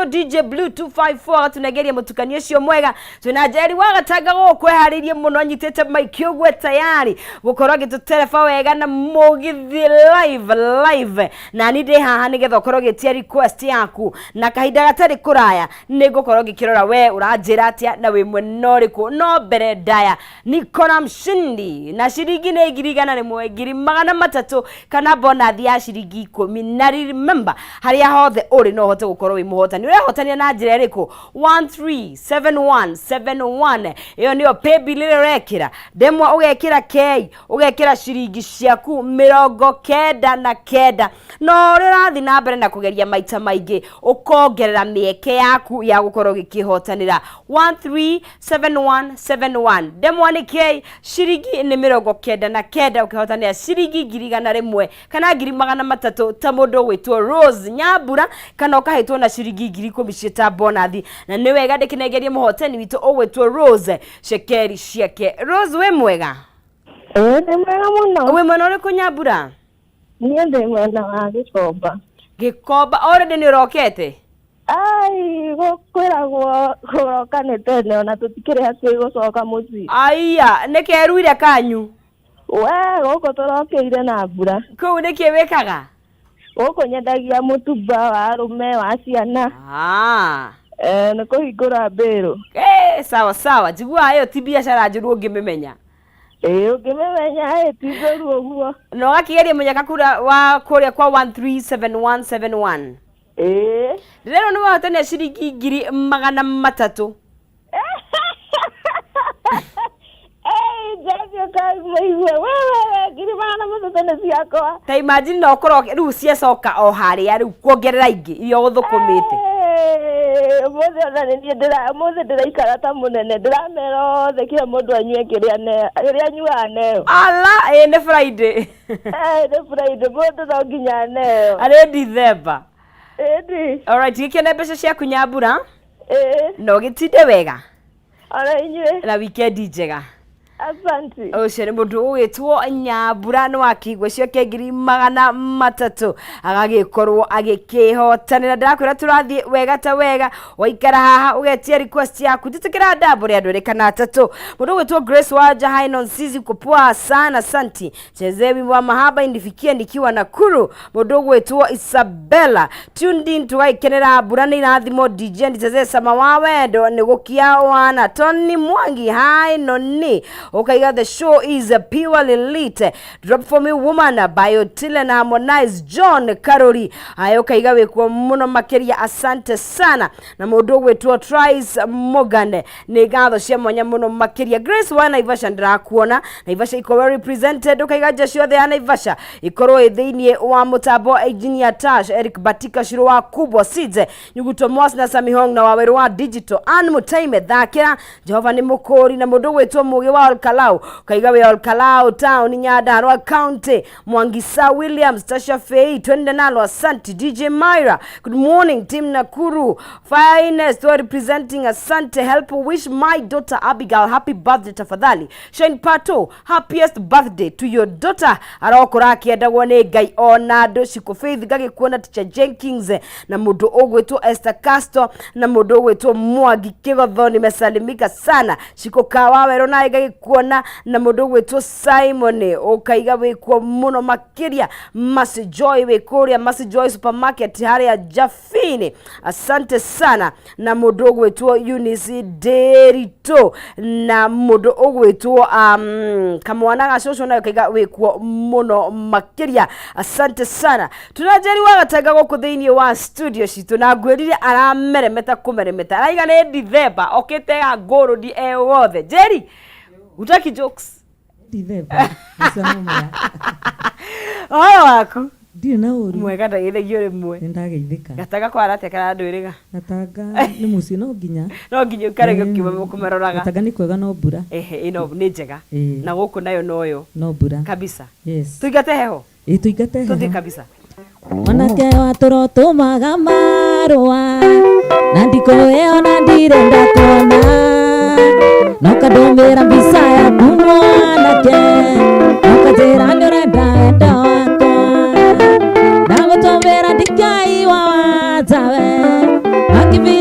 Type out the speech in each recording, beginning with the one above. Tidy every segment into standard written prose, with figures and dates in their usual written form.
DJ Blue 254 agatunegeria mutukanio ucio mwega. Twina Njeri wa Gatanga gũkũ eharĩirie mũno, anyitĩte mic ũguo tayari gũkorwo agĩtũtereba wega na mũgithi live live. Na ni ndĩ haha nĩgetha ũkorwo ũgĩtia request yaku, na kahinda gatarĩ kũraya nĩ ngũkorwo ngĩkĩrora we ũranjĩra atĩa na wĩ mwena ũrĩkũ. No mbere ndaya niko na mshindi na ciringi nĩ 100,000, 300,000 kana bonathi ya ciringi 10. Na remember, harĩa hothe ũrĩ no ũhote gũkorwo wĩ mũhotani. Ũrehotania na njĩra ĩrĩkũ? 137171, ĩyo nĩyo paybill ĩrĩa ũrekĩra ndemwa, ũgekĩra K, ũgekĩra ciringi ciaku 99. No ũrĩa ũrathiĩ na mbere na kũgeria maita maingĩ, ũkongerera mĩeke yaku ya gũkorwo ũgĩkĩhotanĩra. 137171, ndemwa nĩ K, ciringi nĩ 99, ũkĩhotanĩra ciringi 100,000 kana 300,000 ta mũndũ ũgwĩtwo Rose Nyambura, kana ũkahĩtwo na ciringi 10,000 ciĩta bonathi. Na nĩ wega ndĩkĩnengerie mũhotani witũ ũgwĩtwo Rose cekeri ciake. Rose, wĩ mwega? Ĩĩ, ndĩ mwega mũno. Wĩ mwena ũrĩkũ, Nyambura? Niĩ ndĩ mwena wa Gĩkomba. Gĩkomba already nĩ ũrokete? Ai, kwĩragwo kũroka nĩ tene, ona tũtikĩrĩ hakuhĩ gũcoka mũciĩ. Aiya, nĩ keruire kanyu? We, gũkũ tũrokeire na mbura. Kũu nĩkĩ wĩkaga? Gũkũ nyendagia mũtumba wa arũme, wa ciana. Ah. Eh, nĩ kũhingũra mbĩrũ. Eh, sawa sawa, njiguaga ĩyo ti biacara njũru ũngĩmĩmenya. Ĩĩ, ũngĩmĩmenya ĩ ti njũru ũguo. Na ũgakĩgeria mũnyaka kura wa kũrĩa kwa 137171. Ĩĩ. Ndĩrerwo nĩ wahotania ciringi 300,000. Njavyo we we we, 300,000 nĩ ciakwa. Ta imagine, no ũkorwo rĩu ciacoka o harĩa rĩu kuongerera ingĩ iria ũthũkũmĩte. Ũmũthĩ ona nĩ niĩ ndĩra ũmũthĩ ndĩraikara ta mũnene, ndĩramera othe kila mũndũ anyue kĩrĩa kĩrĩa anyuaga neo. Ala, ĩ nĩ Friday. Eh, nĩ Friday, mũndũ no nginya aneo. Arĩ December. Ĩndi. Alright, gĩkene mbeca ciaku, Nyambura. Ĩĩ. Na ũgĩtinde wega. Ona inyuĩ. Na wikendi njega. Asante. Ũcio nĩ mũndũ ũgwĩtwo Nyambura, nĩ wakĩigua ciake 300,000 agagĩkorwo agĩkĩhotanĩra. Ndĩrakwĩra tũrathiĩ wega ta wega. Waikara haha ũgetia request yaku, njĩtĩkĩra ndambũre andũ erĩ kana atatũ. Mũndũ ũgwĩtwo Grace Wanja, hi Nonsizi, uko poa sana, asanti, chezee wimbo wa mahaba inifikie nikiwa Nakuru. Mũndũ ũgwĩtwo Isabella, tuned in, tũgagĩkenera mbura nĩ irathimo, DJ nichezee sama wa wendo nĩ gũkia wana. Tony Mwangi, hi Noni, ukaiga the show is purely lit, drop for me Woman by Otile na Harmonize. John Karori ayo, ukaiga wĩkuo mũno makĩria, asante sana. Na mũndũ ũgwĩtwo Trice Morgan, nĩ ngatho cia mwanya mũno makĩria. Grace wa Naivasha, ndĩrakuona, Naivasha iko well represented, ukaiga nja ciothe ya Naivasha ikorwo ĩ thĩinĩ wa mũtambo. Engineer Tash, Eric Batika, Shiro wa Kubwa, Sidze Nyuguto, Mwas na Sami Hong na Waweru wa Digital, Ann Mutaime, thakĩra Jehova nĩ mũkũri. Na mũndũ ũgwĩtwo Mũgĩ wa Olkalau, ukaiga wĩ Olkalau town, Nyandarua County. Mwangisa Williams, Tasha Fei, twende nalo, asante. DJ Myra, good morning team Nakuru finest, who are representing, asante. Help wish my daughter Abigail happy birthday tafadhali. Shane Pato, happiest birthday to your daughter, arokora akĩendagwo nĩ Ngai ona andũ. Shiko Faith, ngagĩkuona. Teacher Jenkins na mũndũ ũgwĩtwo Esther Castro na mũndũ ũgwĩtwo Mwangi Kĩgotho, nimesalimika sana. Shiko Kawawerũ nawe ngagĩkuona, na mũndũ ũgwĩtwo Simon, ũkaiga wĩkuo mũno makĩria. Masi Joy, wĩ kũrĩa Masi Joy Supermarket harĩa Jafini, asante sana. Na mũndũ ũgwĩtwo Eunice Ndĩritũ na mũndũ ũgwĩtwo kamwana ga cũcũ nayo kaiga wĩkuo mũno makĩria, asante sana. Tuna Njeri wa Gatanga gũkũ thĩinĩ wa studio citũ, na ngwĩrire arameremeta kũmeremeta, araiga nĩ Dithemba okĩte ya ngũrũndi e wothe. Njeri, hutaki jokes? Dithemba nĩcamũmaya. Ũhoro waku? Ndirĩ na ũru. Mwega, ndageithagio rĩmwe. Nĩ ndageithĩka. Gatanga kwara atĩa kana ndwĩrĩga? Gatanga nĩ mũciĩ no nginya. No nginya ũikarage ũkĩmaroraga. Gatanga nĩ kwega no mbura. Ehe, ĩno nĩ njega. Ĩĩ. Na gũkũ nayo noyo. No mbura. Kabisa. Yes. Tũingate heho. Ĩ, tũingate tũthiĩ heho. Kabisa. Mwanake wa tũrotũmaga marũa na ndikũ ĩyo na ndirenda kuona, no kandũmĩra mbica yaku mwanake, no kanjĩra nĩ ũrenda wendo wakwa, ndagũtũmĩra ndikaiwa watawe.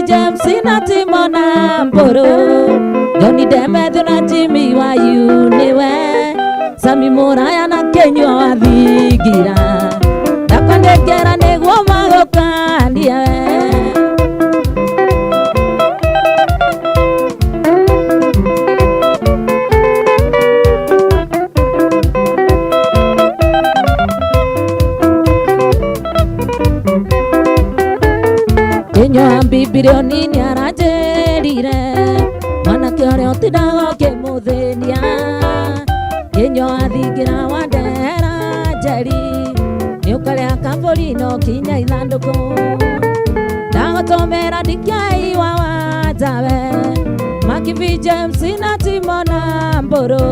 James na Timo na Mbũrũ, Johnny Demethu na Jimmy Wayu nĩwe, Sami Mũraya na Kĩnyua wa Thingira, ndakwandĩkĩra nĩguo magũkanie. Kĩnyua mbibirioni nĩaranjĩrire mwanake ũrĩa ũtindaga ũkĩmũthĩnia. Kĩnyua thingira wa ndera njeri, nĩũkarĩa kabũri no kinya ithandũkũ. Ndagũtũmĩra ndikĩaiwa wanjawe, Makibi James na Timo na Mbũrũ,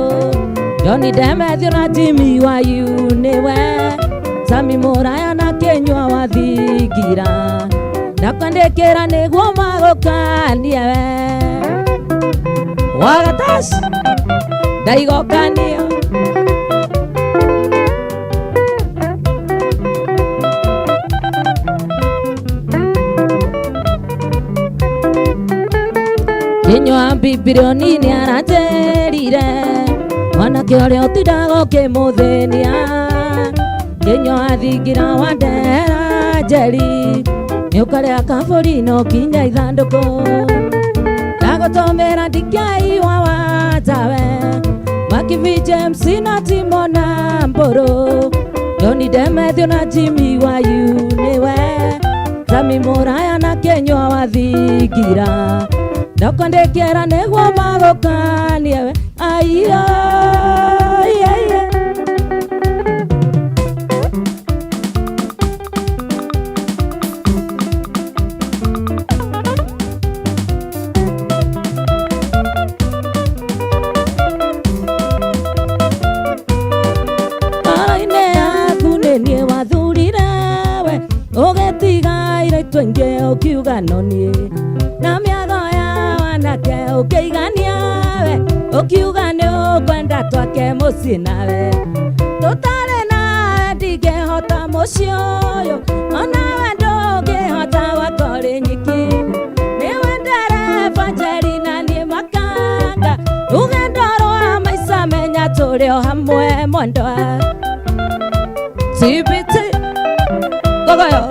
Johnny Demethu na Jimmy Wayu nĩwe, Sami Mũraya na Kĩnyua wa Thingira, ndakwandĩkĩra nĩguo magũkanie we. Wagatash ndaigokanio. Kĩnyua mbibirioni nĩaranjĩrire mwanake ũrĩa ũtindaga ũkĩmũthĩnia. Kĩnyua thingira wa ndera njeri, nĩũkarĩa kabũri no kinya ithandũkũ. Ndagũtũmĩra ndikĩaiwa wanjawe, Makibi James na Timo na Mbũrũ, Johnny Demethu na Jimmy Wayu nĩwe, Sami Mũraya na Kĩnyua wa Thingira, ndakwandĩkĩra nĩguo magũkanie we. Aiyo, yeah, yeah. Ngoro-inĩ yaku nĩ niĩ wathurire we, ũgĩtiga airĩtu aingĩ ũkiuga no niĩ, na mĩago ya wanake ũkĩigania we, ũkiuga nĩ ũkwenda twake mũciĩ nawe. Tũtarĩ nawe ndingĩhota mũciĩ ũyũ, onawe ndũngĩhota gwaka ũrĩ nyiki. Nĩwe ndereba Njeri na niĩ makanga, rũgendo rwa maica menya tũrĩ o hamwe mwendwa. TBT gogoyo.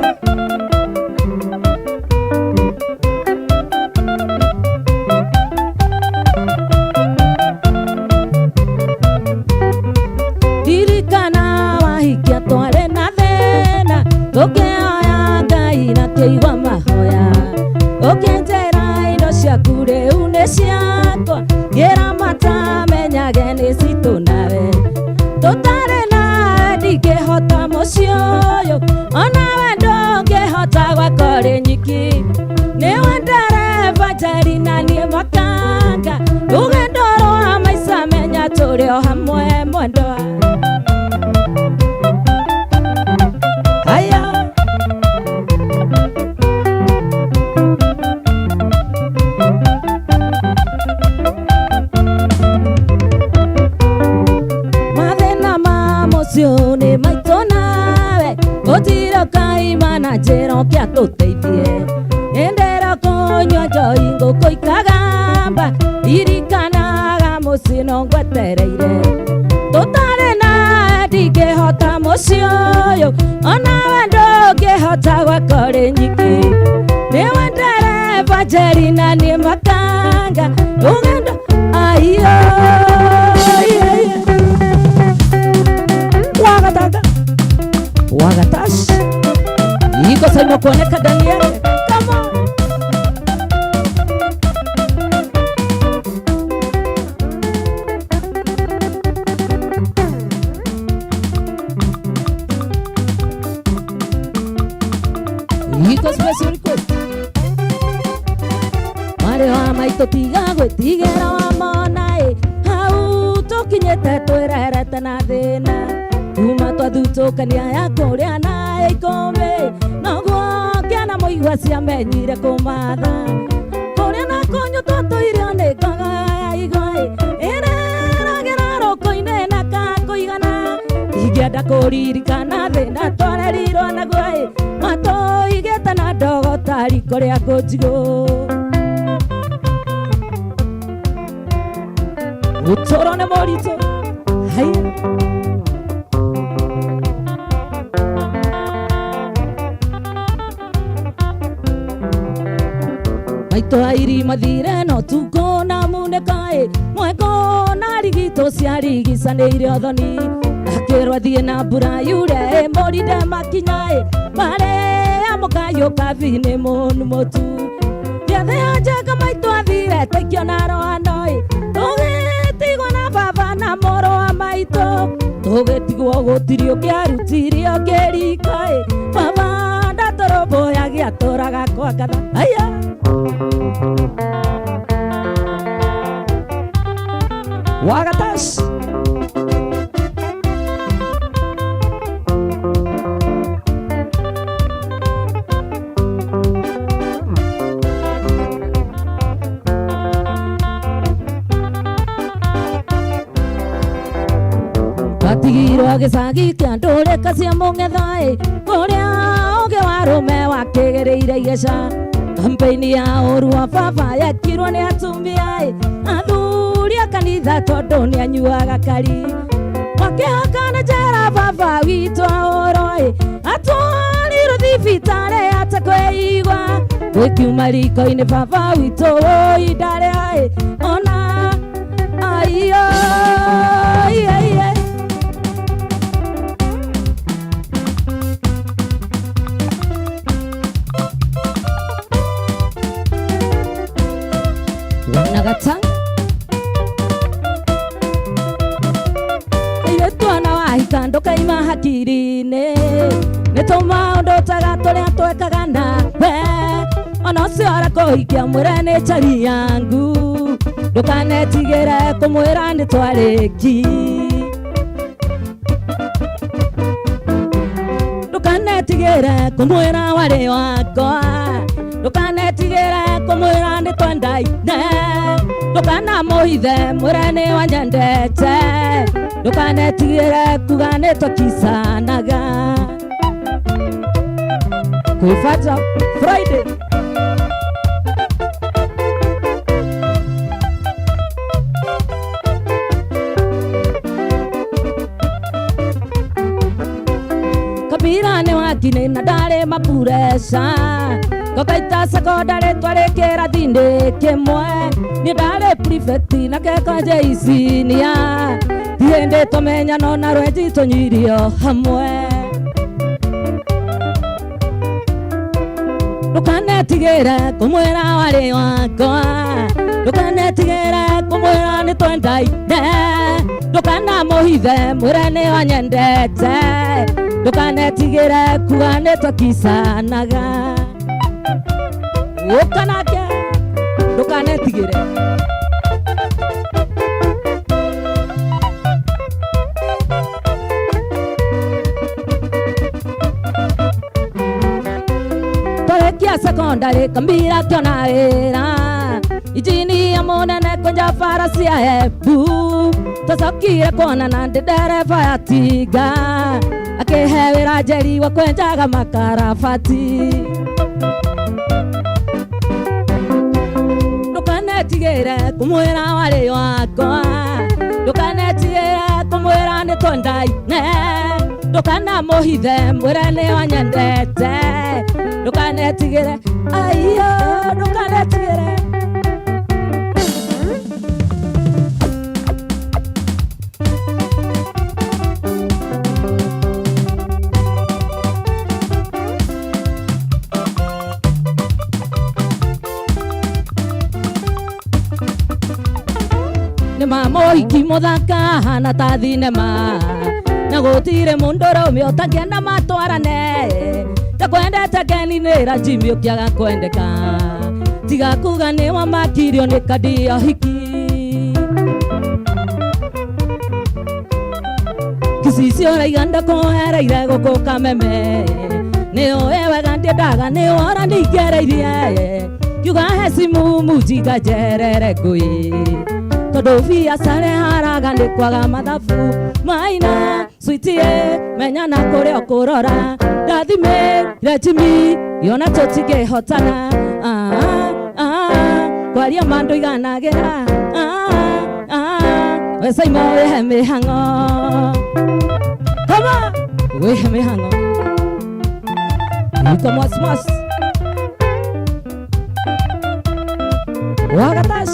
Ririkana wahikia twarĩ na thĩna, tũkĩhoya Ngai na kĩigua mahoya. Ũkĩnjĩra indo ciaku rĩu nĩ ciakwa, ngĩra matamenyage nĩ citũ nawe. Tũtarĩ nawe ndingĩhota mũciĩ ũyũ, onawe ndũngĩhota gwaka ũrĩ nyiki. Nĩwe ndereba Njeri na niĩ makanga, rũgendo rwa maica menya tũrĩ o hamwe mwendwa. Haya. Mathĩna ma mũciĩ ũyũ nĩ maitũ nawe, gũtirĩ ũkaima na njĩra ũkĩ atũteithie. Hĩndĩ ĩrĩa ũkũnyua njohi ngũkũ ikagamba, ririkanaga mũciĩ no ngwetereire. Tũtarĩ nawe ndingĩhota mũciĩ ũyũ, onawe ndũngĩhota gwaka ũrĩ nyiki. Nĩwe ndereba Njeri na niĩ makanga, rũgendo aiyo, yeah, yeah. Wagataka wagatash iko sema kuoneka ndani yake. Come on. Iko special request. Mwarĩ wa maitũ tiga gwĩtigĩra wamona ĩ, hau tũkinyĩte twĩrerete na thĩna, kuma twathutũkania ya kũrĩa na ikũmbĩ, noguo kĩana mũigua ciamenyire kũmatha. Kũrĩa na kũnyua twatũirio nĩ ngoga ya igwa ĩ, ĩreragĩra rũkũ-inĩ na kakũigana. Ingĩenda kũririkana thĩna twarerirwo naguo ĩ, matũigĩte na ndogo ta riko rĩa kũnjigũ. Ũtũũro nĩ mũritũ. Haiya. Maitũ airi mathire no tukũ na munĩkaĩ mweko na rigitũ ciarigicanĩire ũthoni akĩrwo athiĩ na mbura yure mũrinde makinyaĩ marĩa mũkayũ kabi-inĩ mũnu mũtu gĩathĩ njega maitũ athire tũikio na roanoĩ tũgĩtigwo na baba na mũrũ wa maitũ tũgĩtigwo gũtirĩ ũkĩarutirio kĩriko-ĩ baba ndatũrũmbũyagia atũraga kwa ngatha aya. Wagatash. Atigirwo gĩcagi kĩa ndũrĩka cia mũng'ethaĩ kũrĩa ũgĩ wa rũme wakĩgereire igeca kampeini ya ũru wa baba yekirwo nĩ atumia-ĩ athuri a kanitha tondũ nĩ anyuaga kari makĩhakana njera baba witũ ahũrwo-ĩ atwarirwo thibitarĩ atekwĩigua gwĩkiuma riko-inĩ baba witũ wũi ndarĩ-ĩ ona aiyo iye. Wanagatanga Airĩtu ona wahika ndũkaima hakiri-inĩ nĩ tũmaũndũ twega tũrĩa twekaga nawe ona ũcio arakũhikia mwĩre nĩ njari yangu ndũkanetigĩre kũmwĩra nĩ twarĩki ndũkanetigĩre kũmwĩra warĩ wakwa ndũkanetigĩre kũmwĩra nĩ twendaine ndũkanamũhithe mwĩre nĩ wanyendete ndũkanetigĩre kuga nĩ twakicanaga kwĩbata Friday. Kabira nĩ wakinĩ na ndarĩ mapureca tũkaita sekondari twarĩ kĩrathi-inĩ kĩmwe niĩ ndarĩ prefect na keko JCnia ti hĩndĩ tũmenyano na rwenji tũnyuirio hamwe ndũkanetigĩre kũmwĩra warĩ wakwa ndũkanetigĩre kũmwĩra nĩ twendaine ndũkanamũhithe mwĩre nĩ wanyendete ndũkanetigĩre kuga nĩ twakicanaga ũka nake ndũkanetigĩre. Twarĩkia sekondari kambira kĩona wĩra injinia mũnene kwenja bara cia Embu twacokire kuonana ndĩ ndereba ya tinga akĩhe wĩra Njeri wa kwenjaga makarabati ndũkanetigĩre kũmwĩra warĩ wakwa ndũkanetigĩre kũmwĩra nĩ twendaine ndũkanamũhithe mwĩre nĩ wanyendete ndũkanetigĩre aiyo ndũkanetigĩre. Nĩ mamũhiki mũthaka hana ta thinema na gũtirĩ mũndũrũme ũtangĩenda matwarane ndakwendete Keni nĩra Jimmy ũkĩaga kwendeka tiga kuga nĩ wamakirio nĩ kandi ya hiki Kicicio raiga ndakũhereire gũkũ Kameme nĩ ũĩ wega ndiendaga nĩ wora ndingĩereirie kiuga he simu mujinga njerere ngũĩ tondũ biacara ĩharaga nĩ kwaga mathabu maina sweetie menya na kũrĩa ũkũrora ndathimĩire Jimmy yona tũtingĩhotana kwaria ma ndũiganagĩra We Saimo wĩhe mĩhang'o. Come on, wĩhe mĩhang'o. Iko mwas mwas. Wagatas.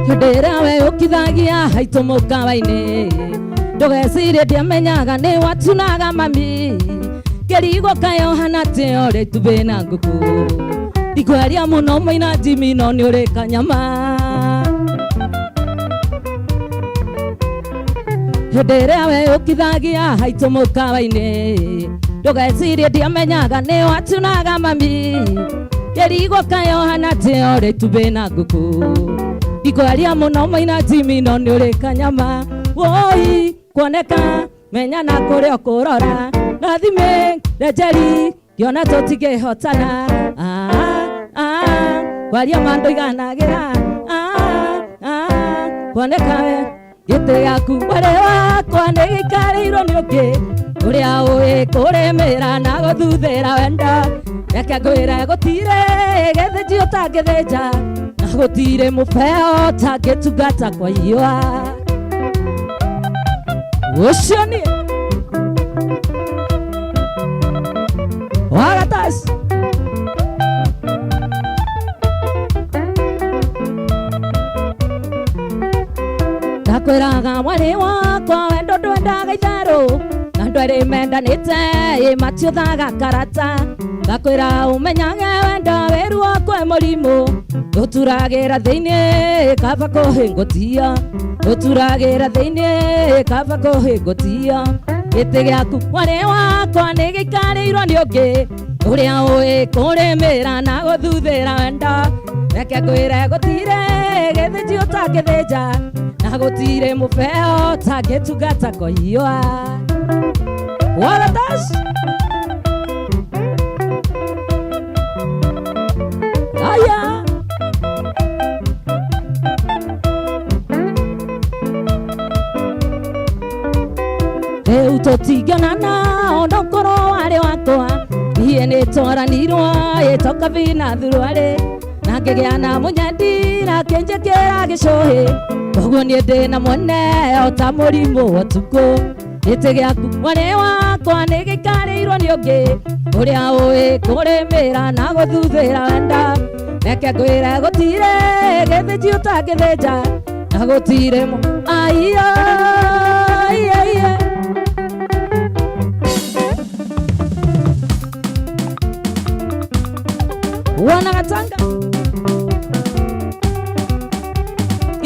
Hĩndĩ ĩrĩa we ũkithagia haitũ mũkawa-inĩ ndũgecirie ndiamenyaga nĩ watunaga mami kĩrigo kayohana atĩ ũrĩ itumbĩ na ngũkũ ndikwaria mũno mũina Jimmy no nĩ ũrĩ kanyama hĩndĩ ĩrĩa we ũkithagia haitũ mũkawa-inĩ ndũgecirie ndiamenyaga nĩ watunaga mami kĩrigo kayohana atĩ ũrĩ itumbĩ na ngũkũ ndikwaria mũno mũina Jimmy no nĩ ũrĩ kanyama woi kuoneka menya na kũrĩa ũkũrora na thimĩ renjeri ngĩona tũtingĩhotana. Ah, ah, kwaria ma ndũiganagĩra. Ah, ah, kuoneka we gĩtĩ gĩaku mwarĩ wakwa nĩ gĩikarĩirwo nĩ ũngĩ ũrĩa ũĩ kũrĩmĩra na gũthuthĩra wendo reke ngwĩre gũtirĩ gĩthĩnji ũtangĩthĩnja na gũtirĩ mũbeo ũtangĩtungata kwa iũa ũcio niĩ wagatas. Ndakwĩraga mwarĩ wakwa wendo ndwendaga itherũ na andũ erĩ mendanĩte ĩ matiũthaga karata ndakwĩra ũmenyage wendo wĩruo kwĩ mũrimũ ũturagĩra thĩinĩ kaba kũhĩngũtia ũturagĩra thĩinĩ kaba kũhĩngũtia gĩtĩ gĩaku mwarĩ wakwa nĩ gĩikarĩirwo nĩ ũngĩ ũrĩa ũĩ kũrĩmĩra na gũthuthĩra wendo reke ngwĩre gũtirĩ gĩthĩnji ũtangĩthĩnja na gũtirĩ mũbeo ũtangĩtungata kwa iũa. Wagatas. Aya. Rĩu tũtingĩonana onokorwo warĩ wakwa niĩ nĩ twaranirwo ĩtoka bina thuruarĩ na ngĩgĩa na mũnyendi na kĩnjĩkĩra gĩcũhĩ koguo niĩ ndĩ na mwene o ta mũrimũ wa ũtukũ gĩtĩ gĩaku mwarĩ wakwa nĩ gĩikarĩirwo nĩ ũngĩ ũrĩa ũĩ kũrĩmĩra na gũthuthĩra wenda reke ngwĩre gũtirĩ gĩthĩnji ũtangĩthĩnja na gũtirĩ aiyo aiyo. Wanagatanga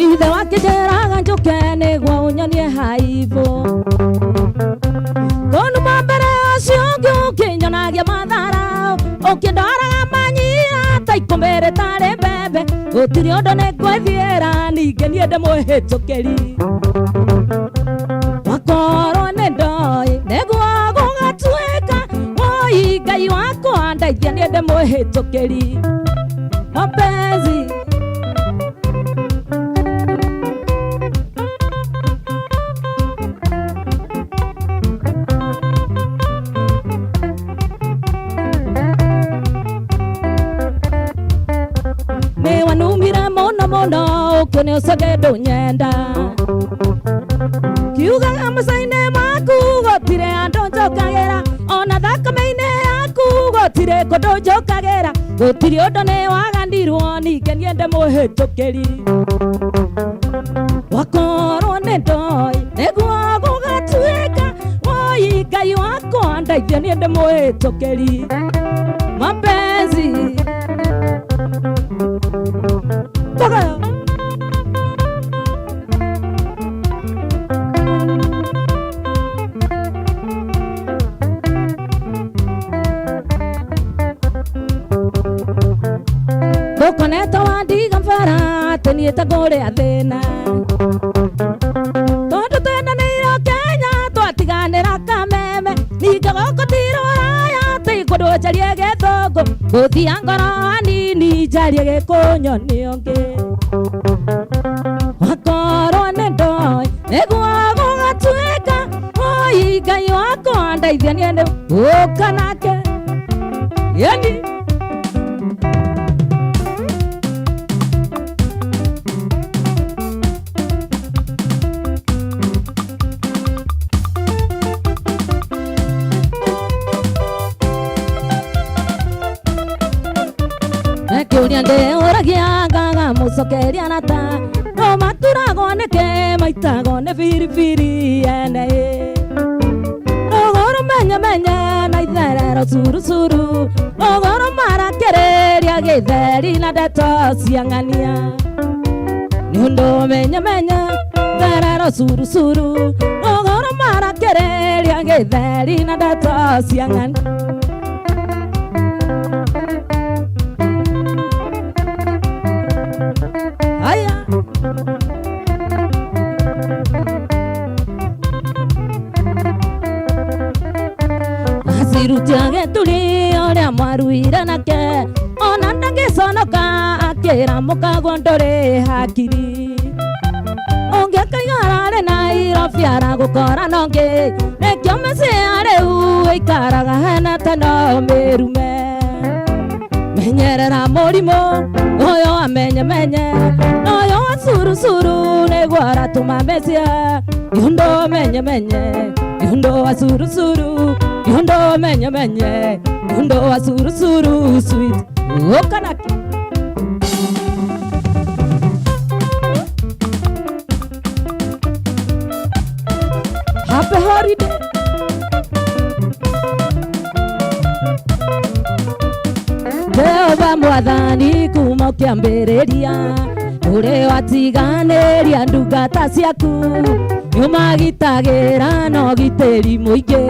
ithe wakĩnjĩraga njũke nĩguo ũnyonie haibũ kũnuma mbere ũcio ũngĩ ũkĩnyonagia mathara ũkĩndoraga manyira ta ikũmbĩ rĩtarĩ mbembe gũtirĩ ũndũ nĩ ngwĩthiĩra ningĩ niĩ ndĩmwĩhĩtũkĩri wakorwo nĩ ndoĩ nĩguo gũgatuĩka woi Ngai wakwa ndeithia niĩ ndĩmwĩhĩtũkĩri mapenzi. Nĩ wanumire mũno mũno ũkĩone ũcoke ndũnyenda kiugaga maca-inĩ maku gũtirĩ andũ njũkagĩra ona thakame-inĩ yaku gũtirĩ kũndũ njũkagĩra gũtirĩ ũndũ nĩ waganirwo ningĩ niĩ ndĩmwĩhĩtũkĩri wakorwo nĩ ndoĩ nĩguo gũgatuĩka woi Ngai wakwa ndeithia niĩ ndĩmwĩhĩtũkĩri mapenzi. Toka. Ndũkonetwo wandiga bara atĩ niĩ ta ngũrĩa thĩna tondũ twendanĩirwo Kenya twatiganĩra kameme ningĩ gũkũ ti rũraya atĩ kũndũ njarie gĩthũngũ gũthia ngoro hanini njarie gĩkũnyo nĩ ũngĩ wakorwo nĩ ndoĩ nĩguo gũgatuĩka woi Ngai wakwa ndeithia niĩ ndĩ gũka nake yani. Kĩũria ndĩũragia ngaga mũcokeria rata no maturagwo nĩkĩ maitagwo nĩ biribiri ene ĩ rũgũrũ menye menye na itherero curucuru rũgũrũ marakĩrĩria gĩtheri na ndeto cia ng'ania nĩ ũndũ menye menye therero curucuru rũgũrũ marakĩrĩria gĩtheri na ndeto cia ng'ania. Aya. Acirutia gĩturi ũrĩa mwaruire nake ona ndangĩconoka akĩra mũkagwo ndũrĩ hakiri ũngĩkaigara arĩ na Nairobi aragũkora nongĩ nĩkĩo mĩciĩ ya rĩu ĩikaraga henete no mĩrume menyerera mũrimũ ũyũ amenye menye na ũyũ wa curucuru nĩguo aratũma mĩciĩ nĩ ũndũ menye menye nĩ ũndũ wa curucuru nĩ ũndũ menye menye nĩ ũndũ wa curucuru sweet ũka nake. Happy holiday. Jehova mwathani kuma ũkĩambĩrĩria ũrĩ watiganĩria ndungata ciaku nĩũmagitagĩra na ũgitĩri mũingĩ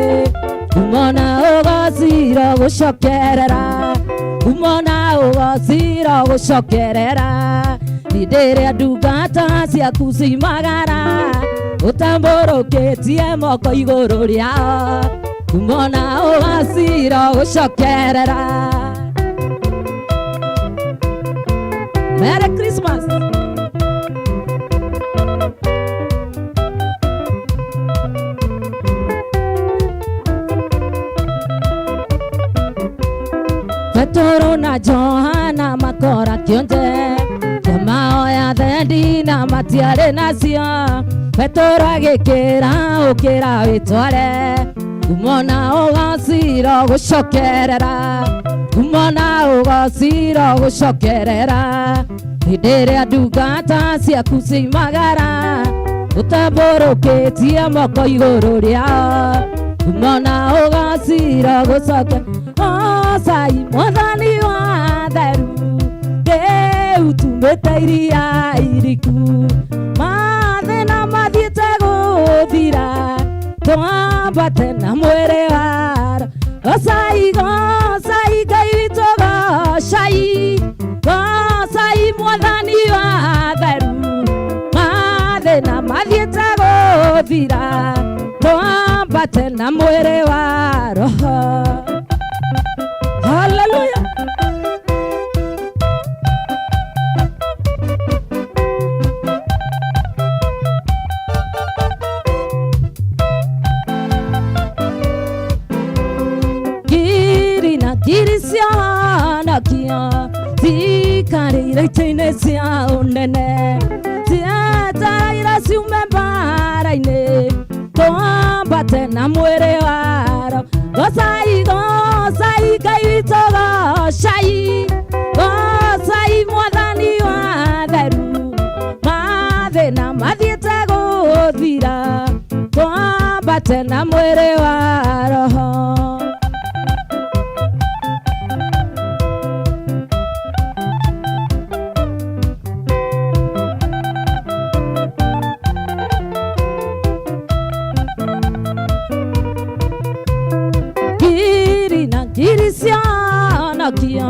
umona ũgociro gũcokerera umona ũgociro gũcokerera hĩndĩ ĩrĩa ndungata ciaku cimagara ũtambũrũkĩtie moko igũrũ rĩao umona ũgociro gũcokerera. Merry Christmas. Petero na Johana makora kĩonje kĩamaoya thendi na matiarĩ nacio Petero agĩkĩra ũkĩra wĩtware umona ũgociro gũcokerera umona ũgociro gũcokerera hĩndĩ ĩrĩa ndungata ciaku cimagara ũtambũrũkĩtie moko igũrũ rĩao umona ũgociro gũcoke Gocai mwathani wa theru rĩu tumĩte iria iriku mathĩna mathiĩte gũthira twambate na mwĩrĩ waro Gocai gocai Ngai witũ gocai gocai mwathani wa theru mathĩna mathiĩte gũthira twambate na mwĩrĩ wa roho. Hallelujah. Ngiri na ngiri cianakia cikarĩire itĩ-inĩ cia ũnene cietereire ciume mbara-inĩ twambate na mwĩrĩ waro Gocai gocai Ngai witũ gocai gocai mwathani wa theru mathĩna mathiĩte gũthira twambate na mwĩrĩ wa roho. Ngiri na ngiri cianakia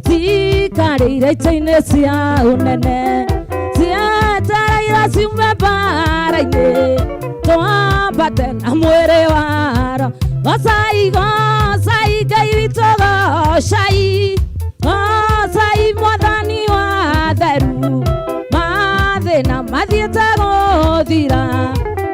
cikarĩire itĩ-inĩ cia ũnene cietereire ciume mbara-inĩ twambate na mwĩrĩ waro Gocai gocai Ngai witũ gocai gocai mwathani wa theru mathĩna mathiĩte gũthira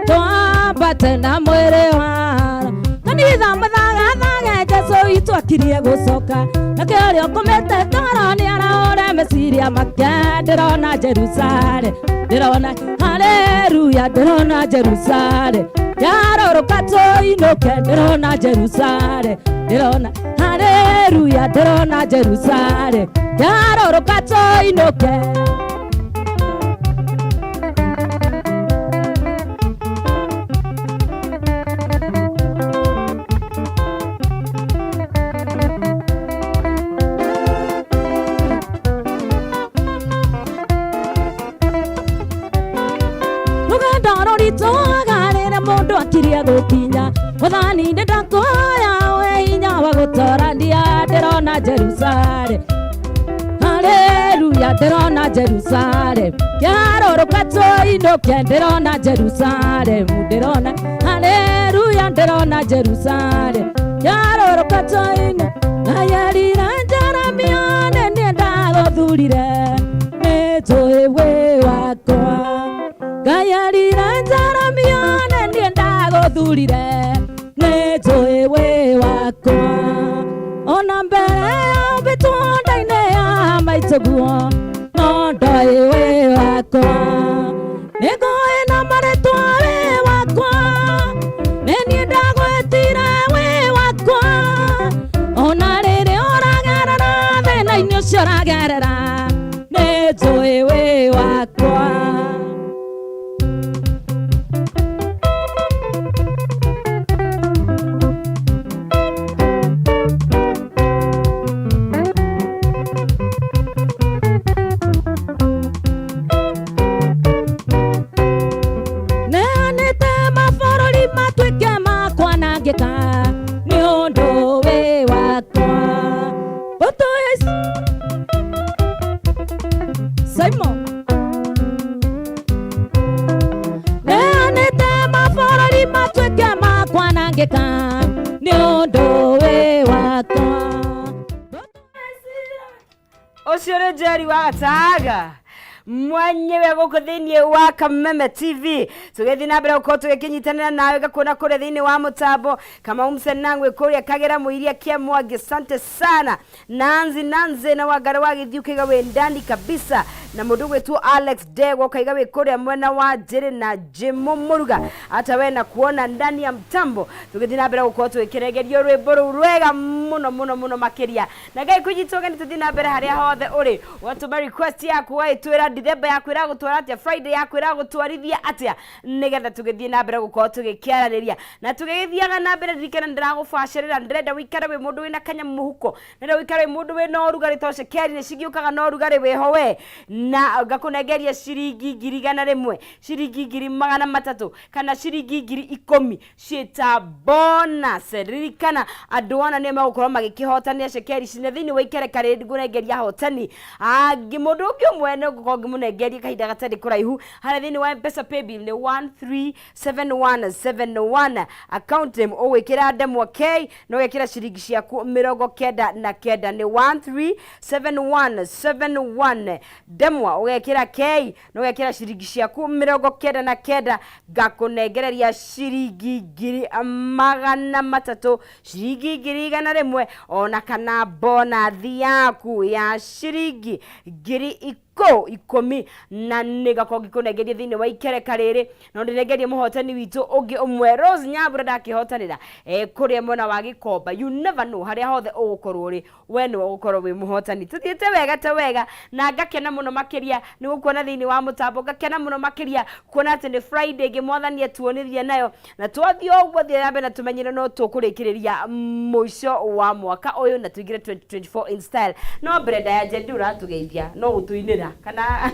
twambate na mwĩrĩ waro kanitha mathagathaga Jesũ witũ akirie gũcoka nake ũrĩa ũkomete toro nĩarahũre meciria make ndĩrona Jerusalem ndĩrona haleluya ndĩrona Jerusalem yarũrũka tũinũke ndĩrona Jerusalem ndĩrona haleluya. Haleluya ndĩrona Jerusalem yarũrũka tũinũke. Rũgendo rũritũ rĩrĩa mũndũ akirie gũkinya Mwathani nĩ ndakuhoya we hinya wa gũtũrania ndĩrona Jerusalem Haleluya ndĩrona Jerusalem kĩharũrũka tũinũke ndĩrona Jerusalem ndĩrona Haleluya ndĩrona Jerusalem kĩharũrũka tũinũke Ngayerire Jeremia nĩ niĩ ndagũthurire nĩ njũĩ wĩ wakwa Ngayerire Jeremia nĩ niĩ ndagũthurire nĩ njũĩ wĩ wakwa ona mbere yombĩtwo nda-inĩ ya maitũguo no ndoĩ wĩ wakwa nĩngũĩ na marĩtwa wĩ wakwa nĩ niĩ ndagwĩtire wĩ wakwa ona rĩrĩa ũragerera thĩna-inĩ ũcio ũragerera nĩ njũĩ wĩ wakwa. Neanĩte mabũrũri matuĩke ma kwanangĩka nĩ ũndũ wĩ wakwa. Mbũtũ ya Simon. Neanĩte mabũrũri matuĩke ma kwanangĩka nĩ ũndũ wĩ wakwa. Ũcio nĩ Njeri wa Gataga mwenyewe gũkũ thĩinĩ wa Kameme TV tũgĩthiĩ na mbere gũkorwo tũgĩkĩnyitanĩra nawe ngakuona kũrĩa thĩinĩ wa mũtambo Kamau Msenangwe kũrĩa Kagera Mũiria kia Mwangi asante sana Nanzi Nanze na Wangari wa Gĩthiĩ ũkaiga wĩ ndani kabisa na mũndũ ũgwĩtwo Alex Dego ũkaiga wĩ kũrĩa mwena wa Njĩrĩ na Jimo Mũruga hata we na kuona ndani ya mtambo tũgĩthiĩ na mbere gũkorwo tũgĩkĩregerio rwĩmbo rũu rwega mũno mũno mũno makĩria na Ngai kũnyitwo ũgeni tũthiĩ na mbere harĩa hothe ũrĩ ũgatũma request yaku ũgagĩtwĩra Dithemba yaku ĩragũtwara atĩa, Friday yaku ĩragũtwarithia atĩa nĩgetha tũgĩthiĩ na mbere gũkorwo tũgĩkĩaranĩria na tũgĩgĩthiaga na mbere ririkana ndĩragũbacĩrĩra ndĩrenda wĩikare wĩ mũndũ wĩna kanyamũ mũhuko ndĩrenda wĩikare wĩ mũndũ wĩna ũrugarĩ tondũ cekeri nĩ cigĩũkaga na ũrugarĩ wĩho we na ngakũnengeria ciringi 100,000 ciringi 300,000 kana ciringi 10,000 ciĩta bonus ririkana andũ ana nĩo megũkorwo magĩkĩhotanĩra cekeri ici na thĩinĩ wa ikereka rĩrĩ ngũnengeria ahotani angĩ mũndũ ũngĩ ũmwe nĩ ngũkorwo ngĩmũnengeria kahinda gatarĩ kũraihu harĩa thĩinĩ wa Mpesa paybill nĩ 137171 account name ũgwĩkĩra ndemwa K na ũgekĩra ciringi ciaku 99 nĩ 137171 ndemwa ũgekĩra K na ũgekĩra ciringi ciaku 99 ngakũnengereria ciringi 300,000 ciringi 100,000 ona kana bonathi yaku ya ciringi 10,000 na nĩgakorwo ngĩkũnengeria thĩinĩ wa ikereka rĩrĩ no ndĩnengerie mũhotani witũ ũngĩ ũmwe Rose Nyambura ndakĩhotanĩra kũrĩa mwena wa Gĩkomba. You never know harĩa hothe ũgũkorwo ũrĩ we nĩwe ũgũkorwo wĩ mũhotani. Tũthiĩte wega ta wega na ngakena mũno makĩria nĩ gũkuona thĩinĩ wa mũtambo ngakena mũno makĩria kuona atĩ nĩ Friday ĩngĩ mwathani atuonithia nayo na twathiĩ ũguo thiĩ na mbere na tũmenyere no tũkũrĩkĩrĩria mũico wa mwaka ũyũ na tũingĩre 2024 in style. No mbere ndaya Njendi ũratũgeithia no gũtũinĩra kana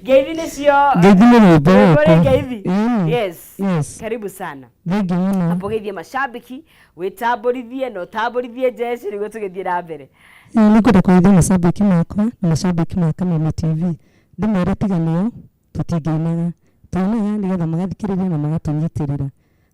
ngeithi nĩcio Ngeithi nĩ rwĩmbo rwĩmbo rĩ rwakwa. ngeithi. Yes. Yes. Karibu sana. Thengiũ mũno. Amba ũgeithie macambĩki wĩtambũrithie na ũtambũrithie njeci nĩguo tũgĩthiĩ na mbere. Nĩ ngwenda kũgeithia macambĩki makwa na macambĩki ma Kameme TV ndĩmere tiga nĩo tũtingĩinaga tũinaga nĩgetha magathikĩrĩria na magatũnyitĩrĩra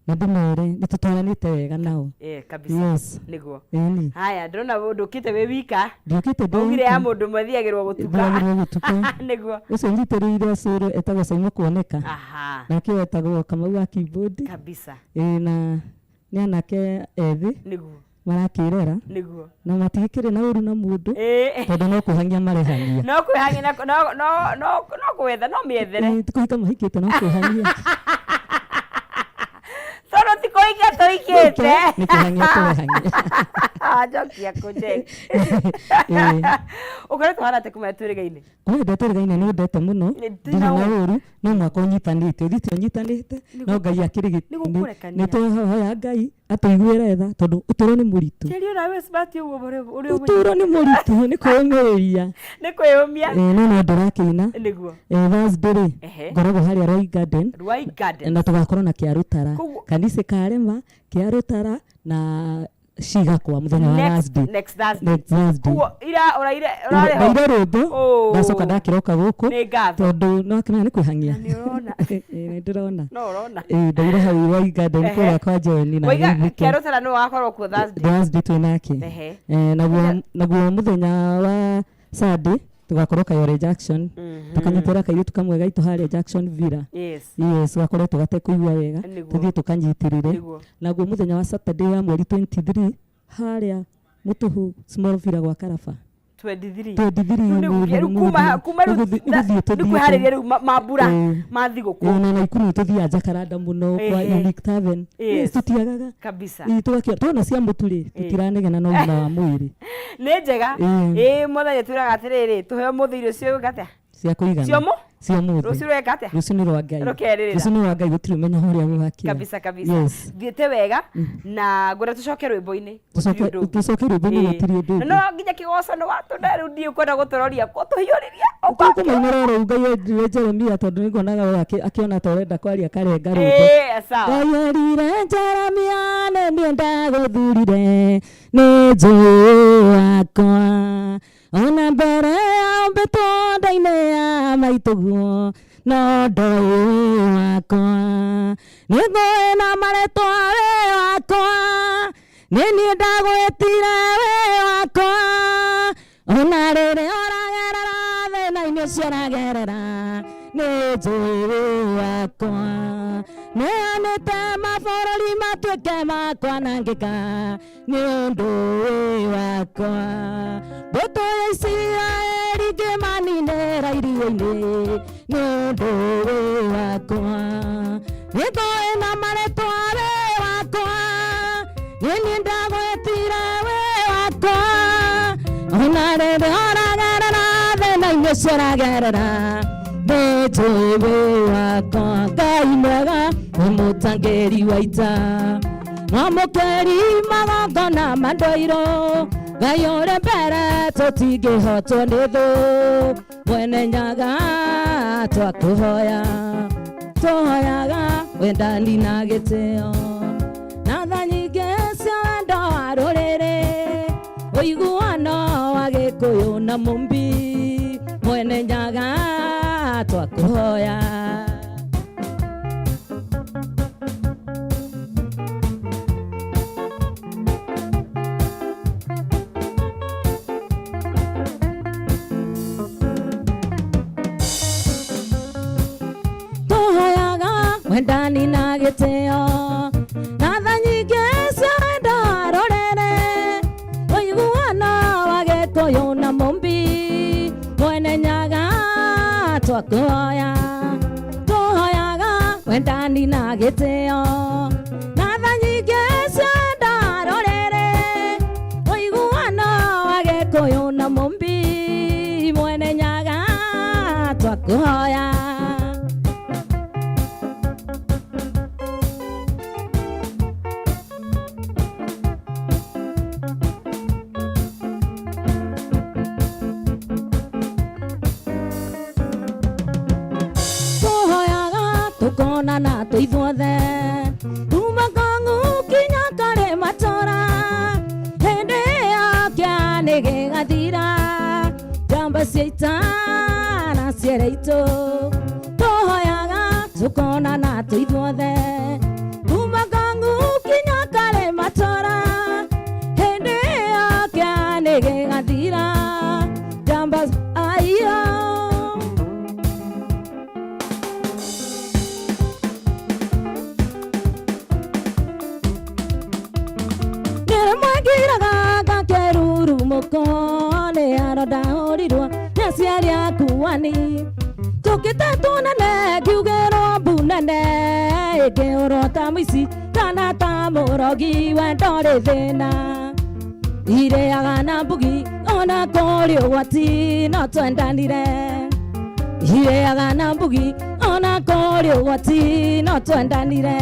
na ndĩmere nĩ tũtwaranĩte wega nao. Kabisa. Yes. Nĩguo. Ĩni. Haya ndĩrona ndũkĩte wĩ wika. Ndiũkĩte ndĩ Augire ya wika. mũndũ ũmwe thiagĩrwo gũtuka. Thiagĩrwo gũtuka. Nĩguo. Ũcio nyitĩrĩire cũrũ etagwo Caimo Kuoneka. Aha. Nake etagwo Kamau wa keyboard. Kabisa. Ĩĩ na nĩ anake ethĩ. Nĩguo. Marakĩrera. Nĩguo. Na matigĩkĩrĩ na ũru na mũndũ. Tondũ no kwĩhangia marehania. No kwĩhangia na no no no no gwetha no mĩethere. Ĩĩ, ti kũhika mahikĩte no kwĩhangia. Tondũ ti kũhika tũhikĩte. Nĩ kwĩhangia tũrehangia. Ũranjokia kũ Njeri? Ĩĩ. Ũkoretwo hana atĩa kuma twĩrĩgaine? Kuma ndetĩrĩgaine nĩ ũndete mũno. Nĩ Ndirĩ na ndina ũru, no mwaka ũnyitanĩte, ũthiĩte ũnyitanĩte, no Ngai akĩrĩ Nĩ gũkũrekania. nĩ tũhoya Ngai atũiguĩre tha tondũ ũtũũro nĩ mũritũ. Njeri ona we smart ũguo ũrĩ ũrĩ Ũtũũro nĩ mũritũ, nĩ kwĩyũmĩrĩria. Nĩ kwĩyũmia. Ĩĩ, no no ndĩrakĩina. Nĩguo. Ĩĩ, Thursday rĩ, Ehe. ngoragwo harĩa Roy Garden. Ruai Garden. Na tũgakorwo na kĩa Rũtara. Kanitha karema, kĩa Rũtara na cigakwa mũthenya wa Thursday. Next Thursday. Next Thursday. Koguo ira ũraire ũrarĩ ho. Ndaire rwĩmbo, Oh. ndacoka ndakĩroka gũkũ Nĩ ngatho. tondũ no akĩmenya nĩ kwĩhang'ia. Nĩ ũrona. Ĩĩ, nĩ ndĩrona. No ũrona. Ĩĩ, ndaire hau Roy Garden Ehe. kũrĩa kwa John na Waiga Gĩthike. kĩa Rũtara nĩ wakorwo kuo Thursday. Thursday twĩ nake. Ehe. Eh, naguo mũthenya wa Sunday tugakorwo Kayore Junction, tukanyitĩra kairĩtu kamwe gaitũ harĩa Junction Villa. Yes. Yes, gakoretwo gatekũigua wega, Nĩguo. tũthiĩ tũkanyitĩrĩre. Nĩguo. Naguo mũthenya wa Saturday wa mweri 23 harĩa Mũtũhũ Small Villa gwa Karaba. 23. 23. Rĩu rĩu kuma kuma rĩu nĩgũthiĩ nĩ tũthiĩte. kwĩharĩria rĩu mambura Ĩĩ. ma thigũkũ. Ĩĩ, na Naikuru nĩ tũthiaga Jacaranda mũno kwa Ehe. Unique Tavern. Yes. Yes, tũtiagaga. Kabisa. Ĩĩ, tũgakĩona tuona cia mũtu rĩ, tũtiranegena na ũgima wa mwĩrĩ. Nĩ njega. Ĩĩ. Ĩĩ, mwathani atwĩraga atĩrĩrĩ, tũheo mũthĩ irio cio gwĩka atĩa? Cia kũigana. Cio mũ? Cia mũthĩ. Rũciũ rweka atĩa? Rũciũ nĩ rwa Ngai. Rũkerĩrĩra. Rũciũ nĩ rwa Ngai, gũtirĩ ũmenya ũrĩa gũgakĩa. Kabisa kabisa. Yes. Thiĩte wega na ngwenda tũcoke rwĩmbo-inĩ. Gũtirĩ ũndũ ũngĩ. Tũcoke rwĩmbo-inĩ, Ĩĩ. gũtirĩ ũndũ Na ũngĩ. no nginya kĩgoco nĩ watũna rĩu ndiĩ kwenda gũtũroria kũtũhiũrĩria. Tũkũmainĩra oro Ngai erire Jeremia tondũ nĩnguonaga we akĩona ta ũrenda kwaria karenga rwĩmbo. Ĩĩ, sawa. Ngai erire Jeremia nĩ niĩ ndagũthurire, nĩ njũĩ wakwa, ona mbere ya ũmbĩtwo nda-inĩ ya maitũguo no ndoĩ wakwa, nĩ ngũĩ na marĩtwa wĩ wakwa, nĩ niĩ ndagwĩtire wĩ wakwa, ona rĩrĩa ũragerera thĩna-inĩ ũcio ũragerera, nĩ njũĩ wĩ wakwa, nĩanĩte mabũrũri matuĩke makwanangĩka nĩ ũndũ wĩ wakwa, mbũtũ ya Isiraeli ngĩmaninĩra iria-inĩ nĩ ũndũ wĩ wakwa, nĩ ngũĩ na marĩtwa wĩ wakwa, nĩ niĩ ndagwĩtire wĩ wakwa, ona rĩrĩa ũragerera thĩna-inĩ ũcio ũragerera, nĩ njũĩ wĩ wakwa. Ngai mwega nĩ mũtangĩri wa ita, mwamũkĩri magongona ma ndũirũ, Ngai ũrĩ mbere tũtingĩhotwo nĩ thũ, mwene Nyaga twakũhoya, tũhoyaga wendani na gĩtĩo, na tha nyingĩ cia wendo wa rũrĩrĩ, ũiguano wa Gĩkũyũ na Mũmbi, mwene Nyaga twakũhoya. Tũhoyaga wendani na gĩtĩo, na tha nyingĩ cia wendo wa rũrĩrĩ, ũiguano wa Gĩkũyũ na Mũmbi, mwene Nyaga twakũhoya, tũhoyaga wendani na gĩtĩo, na tha nyingĩ cia wendo wa rũrĩrĩ, ũiguano wa Gĩkũyũ na Mũmbi, mwene Nyaga twakũhoya. Tũhoyaga tũkonana twĩ ithuothe, kuma Kang'u kinya Karĩmatũra, hĩndĩ ĩyo kĩa nĩ gĩgathira, njamba cia ita na ciere itũ, tũhoyaga tũkonana twĩ ithuothe, kuma Kang'u kinya Karĩmatũra, hĩndĩ ĩyo kĩa nĩ gĩgathira, njamba aiyo. Nĩrĩmwĩkĩraga gakerurumũko nĩ arondahũrirwo nĩ aciari akuani, tũkĩte tuonane ngiugĩrwo mbu nene, ĩngĩũrwo ta mũici kana ta mũrogi, wendo rĩ thĩna. Irĩaga na mbugi ona kũrĩ ũgwati no twendanire. Irĩaga na mbugi ona kũrĩ ũgwati no twendanire.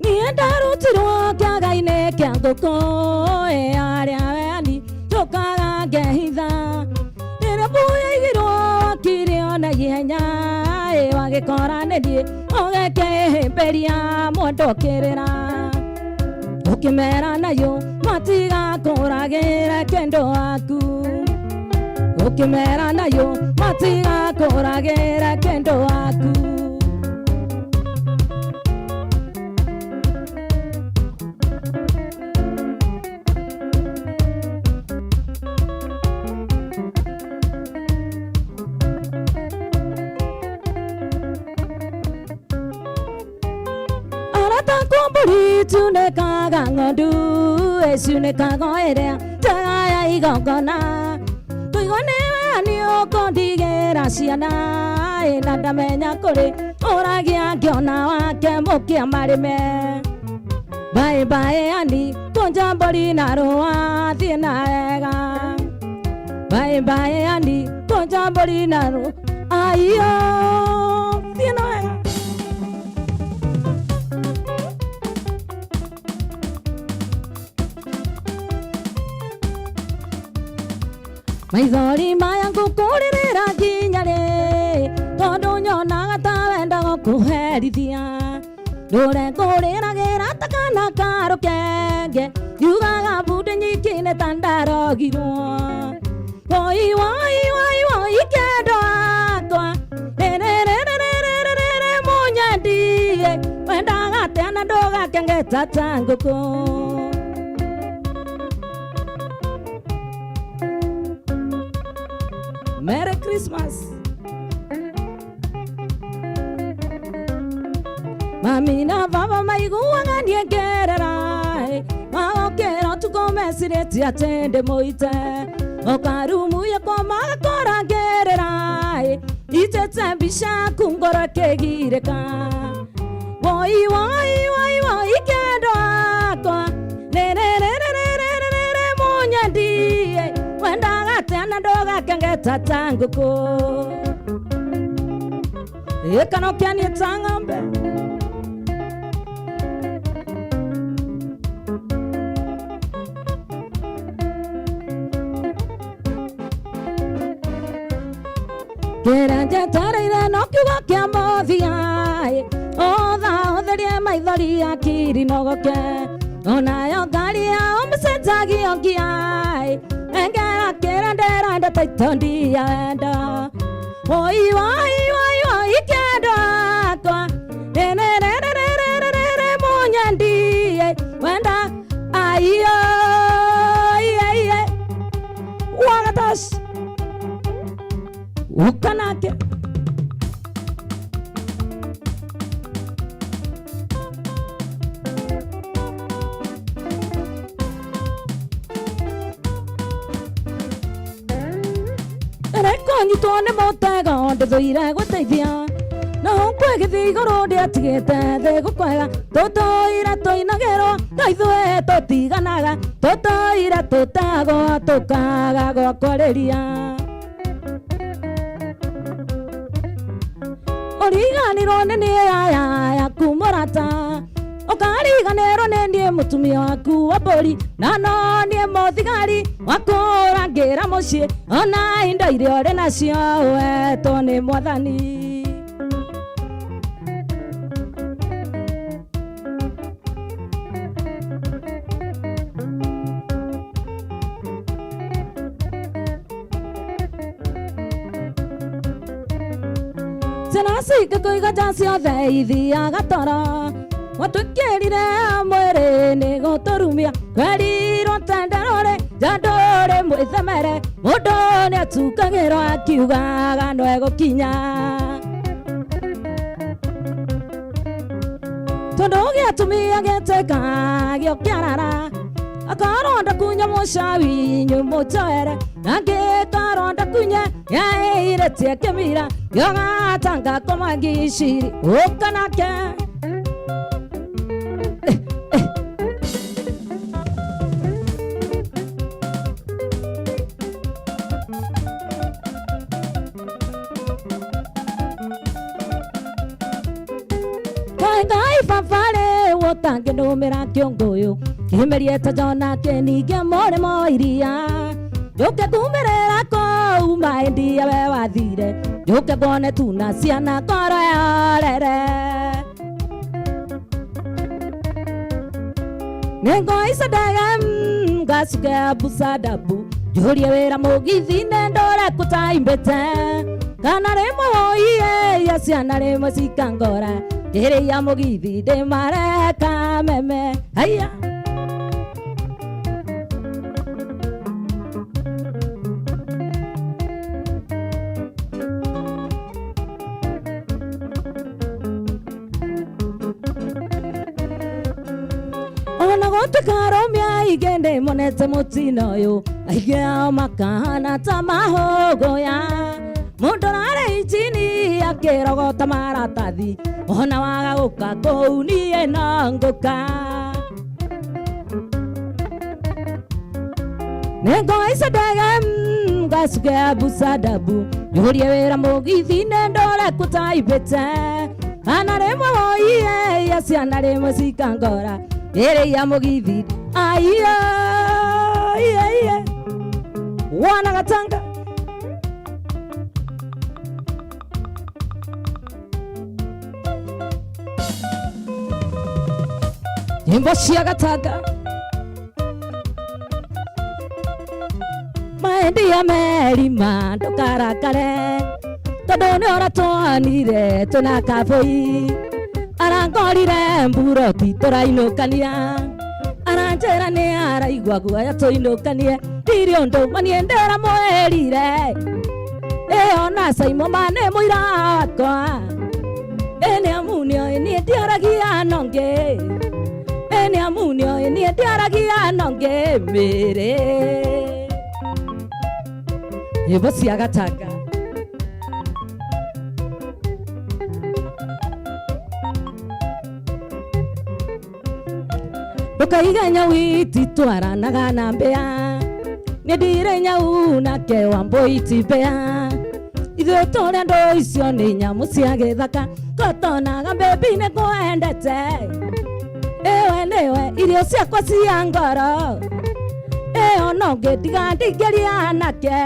Niĩ ndarutirwo kĩaga-inĩ kĩa ngũkũ ĩ arĩa weani njũkaga ngehitha. Rĩrĩa mbuyaigirwo wakire ona ihenya ĩ wagĩkora nĩ niĩ ũgĩkĩhĩmbĩria mwendwa ũkĩrĩra. Ũkĩmera nayo matigakũragĩre kĩndũ waku. Ũkĩmera nayo matigakũragĩre kĩndũ waku. Arata kwa mbũri tunĩkaga ng'ondu ĩcunĩkaga ĩrĩa njega ya igongona. Kũigua nĩwe nĩ ũkũndigĩra ciana ĩ na ndamenya kũrĩ ũragia ngĩona wake mũkĩa marĩme. Bye bye ani kũnja mbũri na rũa thiĩ na wega. Bye bye ani kũnja mbũri na rũa aiyo thiĩ na wega. Maithori maya ngũkũrĩrĩra nginya rĩ tondũ nyonaga ta wenda gũkũherithia. Ndũre ngũrĩragĩra ta kana ka rũkenge yugaga mbunde nyingĩ nĩ ta ndarogirwo. Woi woi woi woi kendo akwa rĩrĩrĩrĩrĩrĩrĩ mũnyendie wendaga atĩa na ndũgakengeta ta ngũkũ. Merry Christmas. Mami na baba maiguaga niĩ ngerera magokĩra ũtukũ mecirĩtie atĩ ndĩ mũite. Okarumu yakwa magakora ngerera itete mbica ku ngoro ĩkĩgirĩka. Woi woi woi woi kendo akwa rĩrĩrĩrĩrĩrĩrĩ mũnyendie wendaga atĩa na ndũgakengeta ta ngũkũ. Ĩkanokia niĩ ta ng'ombe. Kĩrĩa njetereire no kiugo kĩa mũthia otha ũtherie maithori akiri nogoke. Onayo ngari yao mĩcenjagio ngia engera kĩrĩa ndĩrenda ta itondi ya wendo. Woi woi woi woi kendo akwa rĩrĩrĩrĩrĩrĩrĩ mũnyendie wenda aiyo iye wagatash ukanake. Rekonyitwo nĩ mũtego ndĩthũire gũteithia no kwĩgĩthiĩ igũrũ ndĩatigĩte thĩ gũkwega tũtũire tũinagĩrwo no ithuĩ tũtiganaga tũtũire tũtagwo tũkaga gwa kwarĩria. Ũriganĩrwo nĩ niĩ yaya yaku mũrata ũkariganĩrwo nĩ niĩ mũtumia waku wa mbũri na no niĩ mũthigari wa kũrangĩra mũciĩ ona indo iria ũrĩ nacio ũhetwo nĩ mwathani. Ciana cingĩkũiga nja ciothe ithiaga toro watwĩkĩrire mwĩrĩ nĩ gũtũrumia twerirwo tenderũrĩ nja ndũrĩ mwĩthemere mũndũ nĩatukagĩrwo akiugaga no egũkinya. Tondu gĩatumia gĩtuĩka gĩokĩarara akorwo ndakunya mũcawi nyũmũtoere angĩkorwo ndakunye yaĩirĩtie kĩmira gĩogatanga kũmangiciri ũkanake. Ngai babarĩ ũtangĩnũmĩra kĩũngũyũ kĩmerie ta Jona kĩninge mũrĩmo iria njũke kumĩrĩra kũu maĩ ndia we wathire njũke kuone tuna ciana ngoro yorere. Nĩngũhaica ndege ngacuke busadabu njũrie wĩra mũgithi-inĩ ndũre kũtaimbĩte kana rĩmwe woiye ya ciana rĩmwe cikangora ngĩrĩia mũgithi ndĩmareka meme haiya. Ona gũtuĩka arũme aingĩ ndĩmonete mũtino ũyũ aingĩ ao makahana ta mahũgũya mũndũ ũrarĩ injini akĩrogota maratathi ona waga gũka kũu niĩ no ngũka. Nĩngũhaica ndege ngacuke busadabu njũrie wĩra mũgithi-inĩ ndũre kũtaimbĩte kana rĩmwe woiye ya ciana rĩmwe cikangora ngĩrĩia mũgithi aiyo iye iye wana gatanga. Nyĩmbo cia gatanga maendia merima ndũkarakare tondũ nĩ ũratwanire twĩna kabũi arangorire mburoti tũrainũkania aranjĩra nĩ araigua guoya tũinũkanie ndirĩ ũndũ maniĩ ndĩramwĩrire ĩyo na Saimo ma nĩ mũira wakwa ĩ nĩ amu nĩoĩ niĩ ndiaragia nongĩ ĩ nĩ amu nĩoĩ niĩ ndiaragia nongĩ mĩrĩ. Nyĩmbo cia gatanga. Ndũkaiga nyau ititwaranaga na mbĩa nĩ ndirĩ nyau nake wa mbũi ti mbĩa ithuĩ tũrĩ andũ icio nĩ nyamũ cia gĩthaka kotonaga mbĩmbi nĩ ngwendete ĩwe nĩwe irio ciakwa cia ngoro ĩyo no ngĩndiga ndingĩria nake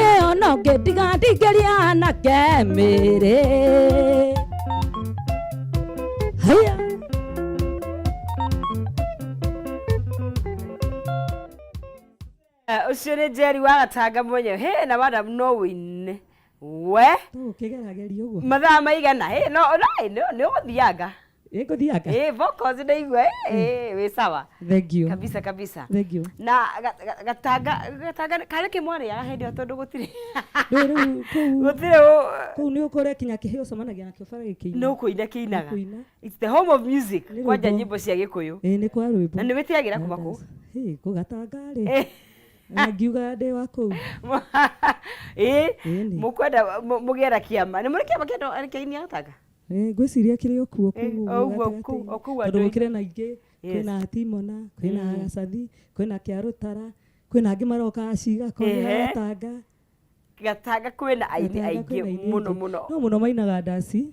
ĩyo no ngĩndiga ndingĩria nake mĩrĩ haya. Ũcio nĩ Njeri wa gatanga mwenyewe he na madam no wĩine we Tũgũkĩgerageria ũguo. Mathaa maigana he no no nĩ ũgũthianga. Ĩ ngũthianga. Ĩ vocals ndaigua ĩ wĩ sawa. Thank you. Kabisa kabisa. Thank you. Na gatanga gatanga karĩ kĩmwarĩaga hĩndĩ ĩyo tondũ gũtirĩ Rĩu rĩu kũu gũtirĩ kũu nĩ ũkũrĩa kinya kĩheo ũcemanagia nakĩo bara gĩkĩina. Nĩ ũkũina kĩinaga. Nĩ ũkũina. It's the home of music. Nĩ Kwanja rwĩmbo. nyĩmbo cia gĩkũyũ. Ĩ nĩ kwa rwĩmbo. Na nĩ wĩtĩagĩra kuma kũ? Hĩ kũ gatanga rĩ. Na ngiuga ndĩ wa kũu. Ĩ Ĩni. mũkwenda mũgĩe na kĩama. Nĩ mũrĩ kĩama kĩa andũ kĩa aini a gatanga? Ĩ ngwĩciria kĩrĩ o kuo Ĩ, kũu o ũguo gatagatĩ-inĩ. kũu o kũu Tondũ andũ-inĩ. gũkĩrĩ na ingĩ Yes. kwĩna Timona kwĩna Gacathi kwĩna Kĩarũtara kwĩna angĩ maroka Acigako nĩ Ehe. Gatanga. Gatanga kwĩna aini Gatanga aingĩ kwĩna aini mũno aingĩ. mũno. No mũno mainaga ndaci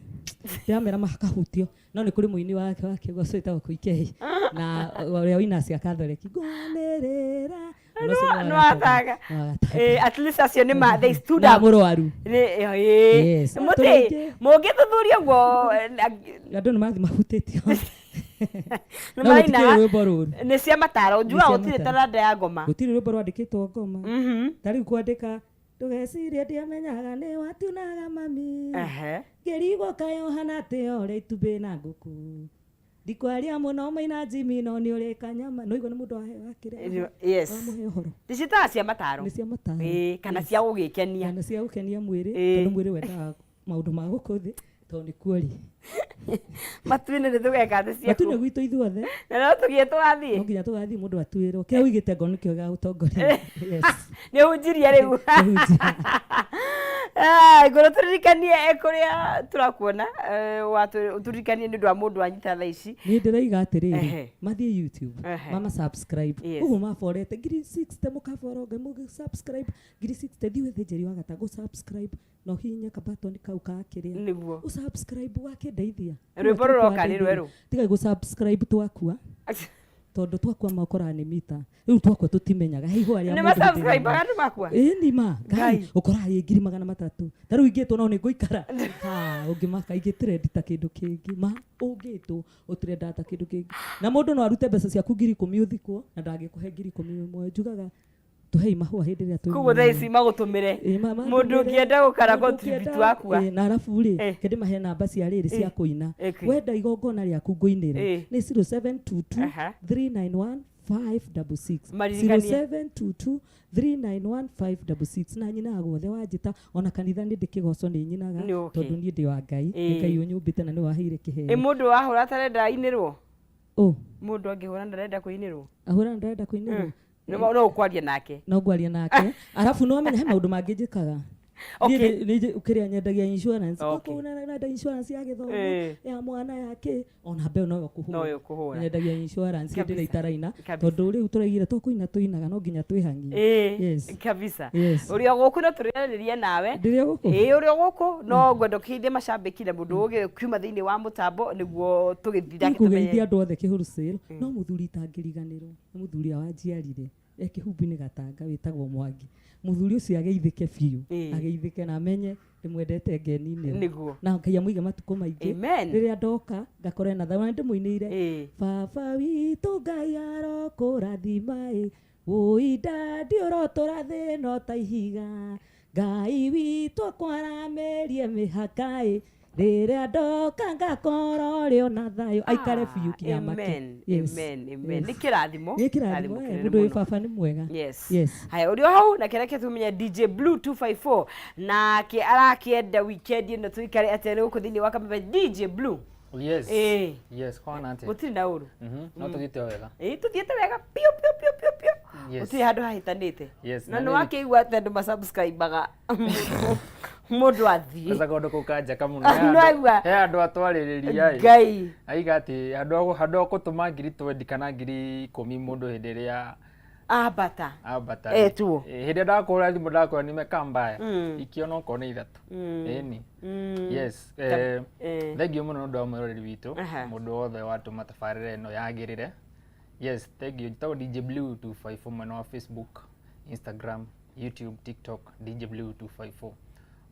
ndĩramera makahutio no nĩ kũrĩ mũini wake wa kĩgoco wĩtagwo Koikei na ũrĩa ũinaga cia Katholeki ngwanĩrĩra. Mũno ũcio nĩ Nĩ wa wa Gatanga. Gatanga. Nĩ wa Gatanga. At least acio nĩ ma they stood Na up. mũrwaru. Nĩ ĩ Yes. mũtĩ Tũrĩ aingĩ. mũngĩthuthuria ũguo Andũ nĩ marathiĩ mahutĩtio. nĩ No gũtikĩrĩ marainaga rwĩmbo rũru. nĩ cia mataro njugaga cia gũtirĩ mataro. taranda ya ngoma. Gũtirĩ rwĩmbo rwandĩkĩtwo ngoma. Mhm. Ta rĩu kwandĩka ndũgecirie ndiamenyaga nĩ watunaga mami. Ehe. Ngĩrigwo kaĩ ũhana atĩa ũrĩa itumbĩ na ngũkũ. Ndikwaria mũno maina Jimmy no nĩ ũrĩ kanyama. No igua nĩ mũndũ wakĩre. Yes. Wamũhe ũhoro. Nĩ ciĩtaga cia mataro. Nĩ cia mataro. Ĩ kana cia gũgĩkenia. Kana cia gũkenia mwĩrĩ Ĩ. tondũ mwĩrĩ wendaga maũndũ ma gũkũ thĩ. Tondũ nĩkuo rĩ. Matu-inĩ nĩ tũgeka atĩ ciaku. Matu-inĩ gwitũ ithuothe. Na no tũthiĩ tũgathiĩ. No nginya tũgathiĩ mũndũ atuĩrwo. Kĩrĩa ũigĩte ngoro nĩkĩo gĩgagũtongoria. Yes. Nĩ ũhunjirie rĩu. Nĩhunjia. Ah, ngoro tũririkanie kũrĩa tũrakuona, ũtũririkanie nĩ ũndũ wa mũndũ wanyita thaa ici. Niĩ ndĩroiga atĩrĩrĩ, mathiĩ YouTube, mama subscribe. Ũguo maborete ngiri 60 mũkabora Ngai mũgĩ subscribe ngiri 60 thiĩ wethe Njeri wa Gatangũ subscribe na ũhihinye ka button kau ka kĩrĩa. Nĩguo. Ũ subscribe wakĩndeithia. Rwĩmbo rũroka nĩ rwerũ. Tigai gũ subscribe twakua. Tondũ twakua makoraga nĩ mita. Rĩu twakua tũtimenyaga. He ihũa rĩa Nĩ mũndũ ma hĩndĩ ĩrĩa subscribe-aga andũ makua? Ĩĩ nĩ ma. Ngai, Ngai. ũkoraga ĩ 300,000. Ta rĩu ingĩtwo no nĩ ngũikara. Ha, ũngĩmaka ingĩ trend ta kĩndũ kĩngĩ. Ma, ũngĩtwo ũtrendaga ta kĩndũ kĩngĩ. Na mũndũ no arute mbeca ciaku 10,000 ũthikwo na ndangĩkũhe 10,000 ĩmwe. Njugaga tũhei mahũa hĩndĩ ĩrĩa twĩ Koguo thaa muoyo. ici magũtũmĩre. Ĩ, Mũndũ mandũmĩre. ũngĩenda gũkara Mũndũ contribute ũngĩenda, wakua. na arabu rĩ, kende mahe namba cia rĩrĩ cia kũina. Wenda igongona rĩaku ngũinĩre nĩ 0722 391 566. Maririkanie. 0722 391 566. Na nyinaga guothe wanjĩta, ona kanitha nĩ ndĩ kĩgoco nĩ nyinaga, Nĩ okay. tondũ niĩ ndĩ wa Ngai, nĩ Ngai ũnyũmbĩte na nĩ waheire kĩheo. Ĩ mũndũ wahũra atarenda ainĩrwo? Ũ? Mũndũ angĩhũra ndarenda kũinĩrwo? Ahũra ndarenda kũinĩrwo? No ũkwaria nake. No ngwaria nake. Arabu no amenya he maũndũ mangĩ njĩkaga. Okay. Niĩ kĩrĩa nyendagia insurance. Okay. Okorwo nenda insurance ya gĩthomo, ya mwana ya kĩ, ona mbeũ no yo kũhũra. No yo kũhũra. Nyendagia insurance hĩndĩ ĩrĩa Kabisa. itaraina. Kabisa. Tondũ rĩu tũraigire to kũina tũinaga no nginya twĩhang'ie. Yes. Kabisa. Yes. Ũrĩ o gũkũ no tũrĩarĩrĩrie nawe. Ndĩrĩ o gũkũ? Ĩĩ ũrĩ o gũkũ no ngwenda ũkĩgeithie macambĩki na mũndũ ũgĩ kiuma thĩinĩ wa mũtambo nĩguo tũgĩthiĩ nake Ngũgeithia tũmenye. andũ othe kĩhũrũcĩro, no mũthuri itangĩriganĩrwo nĩ mũthuri ũrĩa wanjiarire e kĩhumbu-inĩ Gatanga wĩtagwo Mwangi. Mũthuri ũcio ageithĩke biũ, ageithĩke na amenye ndĩmwendete ngeninĩra. Nĩguo. Na Ngai amũige matukũ maingĩ. Amen. Rĩrĩa ndoka ngakore na thayũ, na ndĩmũinĩire. Baba witũ Ngai arokũrathima ĩ, wũi ndadi ũrotũra thĩna ta ihiga. Ngai witũ akwaramĩrie mĩhaka ĩ, rĩrĩa ndoka ngakorwo ũrĩ ona thayũ. Aikare biũ kinya make. Amen. Yes. Amen. Amen. Yes. Nĩ kĩrathimo. Nĩ kĩrathimo, Kĩrathimo kĩnene mũndũ wĩ mũno. baba nĩ mwega. Yes. Yes. Haya, ũrĩ o hau na kĩrĩa tũmenye DJ Blue 254 nake arakĩenda weekend ĩno tũikare atĩa nĩ gũkũ thĩinĩ wa Kameme DJ Blue. Yes. Yes, kwana atĩa? Gũtirĩ na ũru. No tũthiĩte o wega. Ĩĩ, tũthiĩte wega piũ piũ piũ piũ piũ. Yes. Gũtirĩ handũ hahĩtanĩte. Yes, Na na nĩ nĩ- wakĩigua atĩ andũ masubscribe-aga mũndũ athiĩ. Kwanza kaũndũ kau kanjaka mũno. Ah, He no aigua. he andũ atwarĩrĩria ĩ. Ngai. Aiga atĩ handũ ha gũtũma ngiri twendi kana 10,000 mũndũ hĩndĩ ĩrĩa Ambata. ambata. Etuo. Hĩndĩ ĩrĩa ndakũhũra thimũ ndakũra nimeka mbaya. Ikiona okorwo nĩ ithatũ. Ĩni. Yes. Thank you mũno nĩ ũndũ wa mwĩroreri witũ. Mũndũ wothe watũma tabarĩra ĩno yagĩrĩre. Yes, thank you. Njĩtagwo DJ Blue 254 mwena wa Facebook, Instagram, YouTube, TikTok, DJ Blue 254.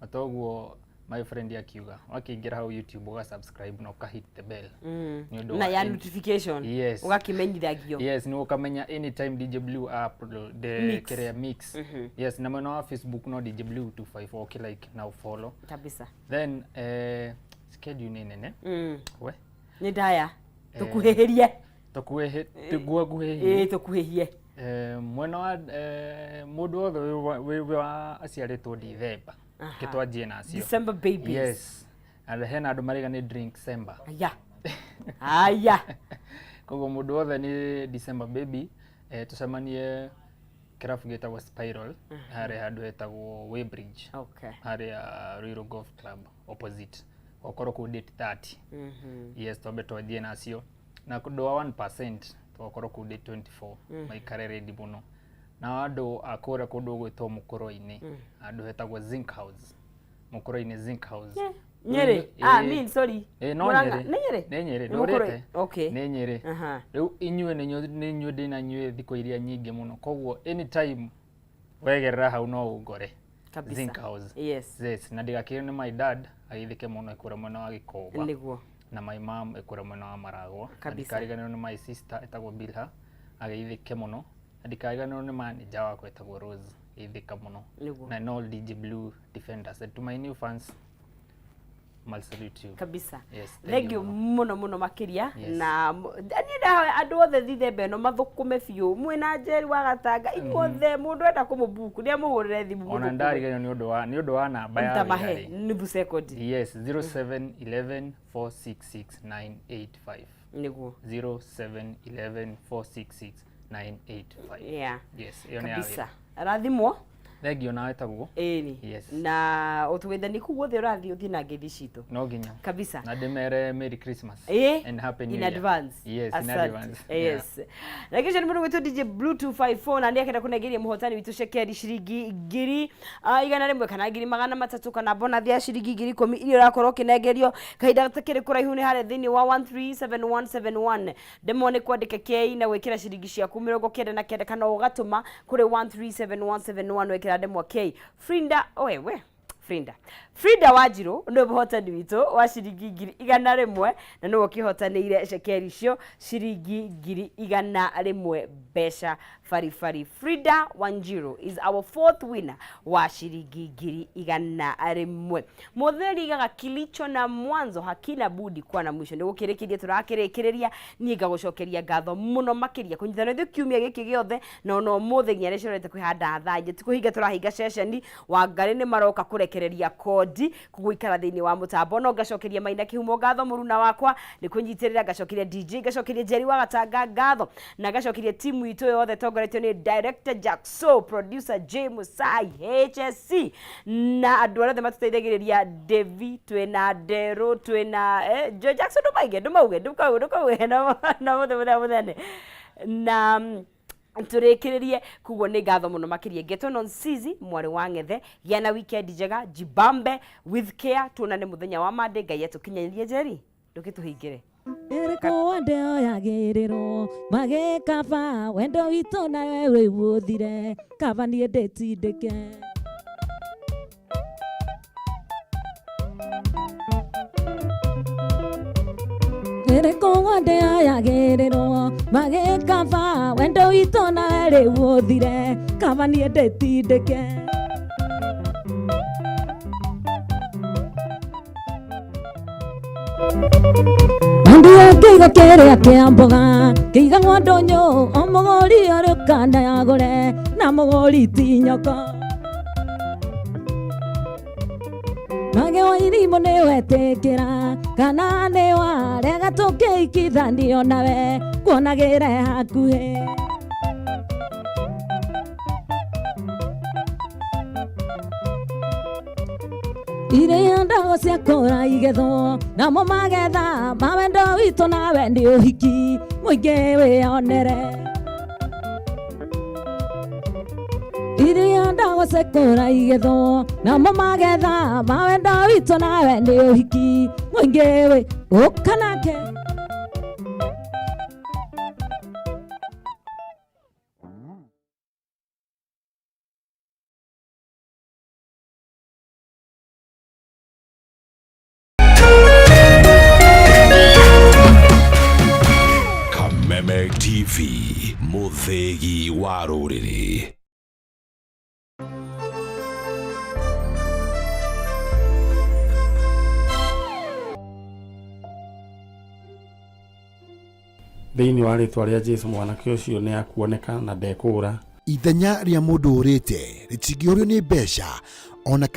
Na toguo my friend akiuga, wakĩingĩra hau YouTube ũga subscribe na ũka hit the bell. Nĩ ũndũ Na wa ya notification. Yes. Ũgakĩmenyithagio. Yes, nĩ ũkamenya anytime DJ Blue upload the Mix. kĩrĩa mix. Yes, na mwena wa Facebook no DJ Blue 254 ũkĩ like na ũfollow. Kabisa. Then schedule nĩ nene. We. Nĩ ndaya. Tũkuhĩhĩrie. Tũkuhĩhĩ, tũguo nguhĩhie. Ĩĩ, tũkuhĩhie. Mwena wa mũndũ wothe wĩ wa aciarĩtwo December. Kĩtwanjie nacio. December babies. Yes. And hena andũ maraiga nĩ drink December. Aya. Aya. Koguo mũndũ wothe nĩ December baby, tũcemanie kĩrabu gĩtagwo Spiral, harĩa handũ hetagwo Weybridge. Harĩa Ruiru Golf Club opposite. Okorwo kũu date 30. Yes, twambe twanjie nacio. Na ũndũ wa 1% tũgakorwo kũu date 24. Maikare ready mũno. Na andũ a kũrĩa kũndũ gwĩtwo Mũkũrwe-inĩ, handũ hetagwo Zinc House. Mũkũrwe-inĩ Zinc House. Nyeri. Ah, mean, sorry. No Murang'a. Nyeri. Nĩ Nyeri? Nĩ Nyeri, Nĩ Mũkũrwe. ndũrĩte? Okay. Nĩ Nyeri. Rĩu inyuĩ nĩ inyuĩ ndĩna inyuĩ thikũ iria nyingĩ mũno. Koguo anytime wegerera hau no ũngore. Kabisa. Zinc House. Yes. Yes, na ndigakĩrwo nĩ my dad agĩthĩke mũno ĩkũrĩa mwena wa Gĩkomba. Nĩguo. Na my mom ĩkũrĩa mwena wa Maragwa. Na Kabisa. ndikariganĩrwo nĩ my sister ĩtagwo Bilha agĩithĩke mũno. Na ndikariganĩrwo nĩ manager wakwa ĩtagwo Rose agĩithĩka mũno. Nĩguo. Na no DJ Blue Defenders. And to my new fans, I'll salute you. Kabisa. Yes, thank thank you you muno muno makiria. Yes. Na niĩ ndahoya andũ othe thithemba ĩno mathũkũme biũ, mwĩna Njeri wa Gatanga, inyuothe mũndũ enda kũmũbuku nĩ amũhũrĩre thimũ. Ona mũthũkũme. ndariganĩrwo nĩ ũndũ wa namba ya Ntamahe wĩra rĩ. nuthu sekondi. Yes, 0711 466 985. Nĩguo. 0711 466 985. Yes, ĩyo nĩ ya Kabisa. wĩra. Rathimwo. Thengiũ nawe taguo. Ĩni. Yes. Na ũtũgeithani kũu guothe ũrathiĩ, ũthiĩ na ngeithi citũ. No nginya. Kabisa. Na ndĩmere Merry Christmas and Happy New in Year. advance. Yes, in Asante. advance. Yes. Na kisha nĩ mũndũ gwĩtwo DJ Blue 254 na nĩ akenda kũnengeria mũhotani witũ cekeri ciringi 100,000 kana 300,000 kana bonathi ya ciringi 10,000 iria ũrakorwo ũkĩnengerio kahinda gatakĩrĩ kũraihu nĩ harĩa thĩinĩ wa 137171. Ndemwo nĩ kwandĩka K na gwĩkĩra ciringi ciaku 99 kana ũgatũma kũrĩ 137171 wekĩra ndemwa K. Frinda oewe Frida Wanjiru nĩwe mũhotani witũ wa ciringi 100,000 na nĩwe ũkĩhotanĩire cekeri icio ciringi 100,000 mbeca baribari. Frida Wanjiru is our fourth winner wa ciringi 100,000. Mũtheri igaga kilicho na mwanzo hakina budi kuwa na mwisho. Nĩ gũkĩrĩkĩria tũrakĩrĩkĩrĩria, niĩ ngagũcokeria ngatho mũno makĩria kũnyitana ithuĩ kiumia gĩkĩ gĩothe na ona ũmũthĩ nginya rĩcorete kwĩhanda thaa inya tikũhinga tũrahinga ceceni. Wangarĩ nĩ maroka kũrekereria kodi kũgũikara thĩinĩ wa mũtambo. No ngacokeria Maina Kĩhumo ngatho, mũruna wakwa, nĩ kũnyitĩrĩra, ngacokeria DJ, ngacokeria Njeri wa Gatanga ngatho, na ngacokeria timu itũ yothe tongoretio nĩ director Jack So, producer J Musai HSC, na andũ arĩa othe matũteithagĩrĩria, Devi twĩna Nderũ twĩna Joe Jackson, ndũmaige ndũmauge ndũkauge ndũkauge na mũthĩ mũthenya mũthene na tũrĩkĩrĩrie koguo nĩ ngatho mũno makĩria. Ngetwo Nonsizi mwarĩ wa Ng'ethe. Gĩa na weekend njega, jibambe with care, tuonane mũthenya wa Monday. Ngai atũkinyanĩrie. Njeri, ndũkĩtũhingĩre. Ĩrĩkũ ndĩoyagĩrĩrwo magĩkaba wendo witũ nawe rĩu ũthire kaba niĩ ndĩtindĩke. Ĩrĩkũ ndĩoyagĩrĩrwo magĩkaba wendo witũ nawe rĩu ũthire kaba niĩ ndĩtindĩke. Andia kĩiga kĩrĩa kĩa mboga kĩigagwo ndũnyũ o mũgũri ũrĩ ũkanda agũre na mũgũri ti nyoko. Mage wa irimũ nĩ wetĩkĩra kana nĩ warega tũkĩikithanio nawe kuonagĩre hakuhĩ. Iria ndago ciakũra igethwo namo magetha ma wendo witũ nawe nĩ ũhiki mũingĩ wĩonere. Iria ndago ciakũra igethwo namo magetha ma wendo witũ nawe nĩ ũhiki mũingĩ wĩ ũka nake. Kameme TV, mũthĩgi wa rũrĩrĩ. Thĩinĩ wa rĩtwa rĩa Jesu, mwanake ũcio nĩ akuoneka na ndekũra. Ithenya rĩa mũndũ ũrĩte rĩtingĩũrio nĩ mbeca ona kana.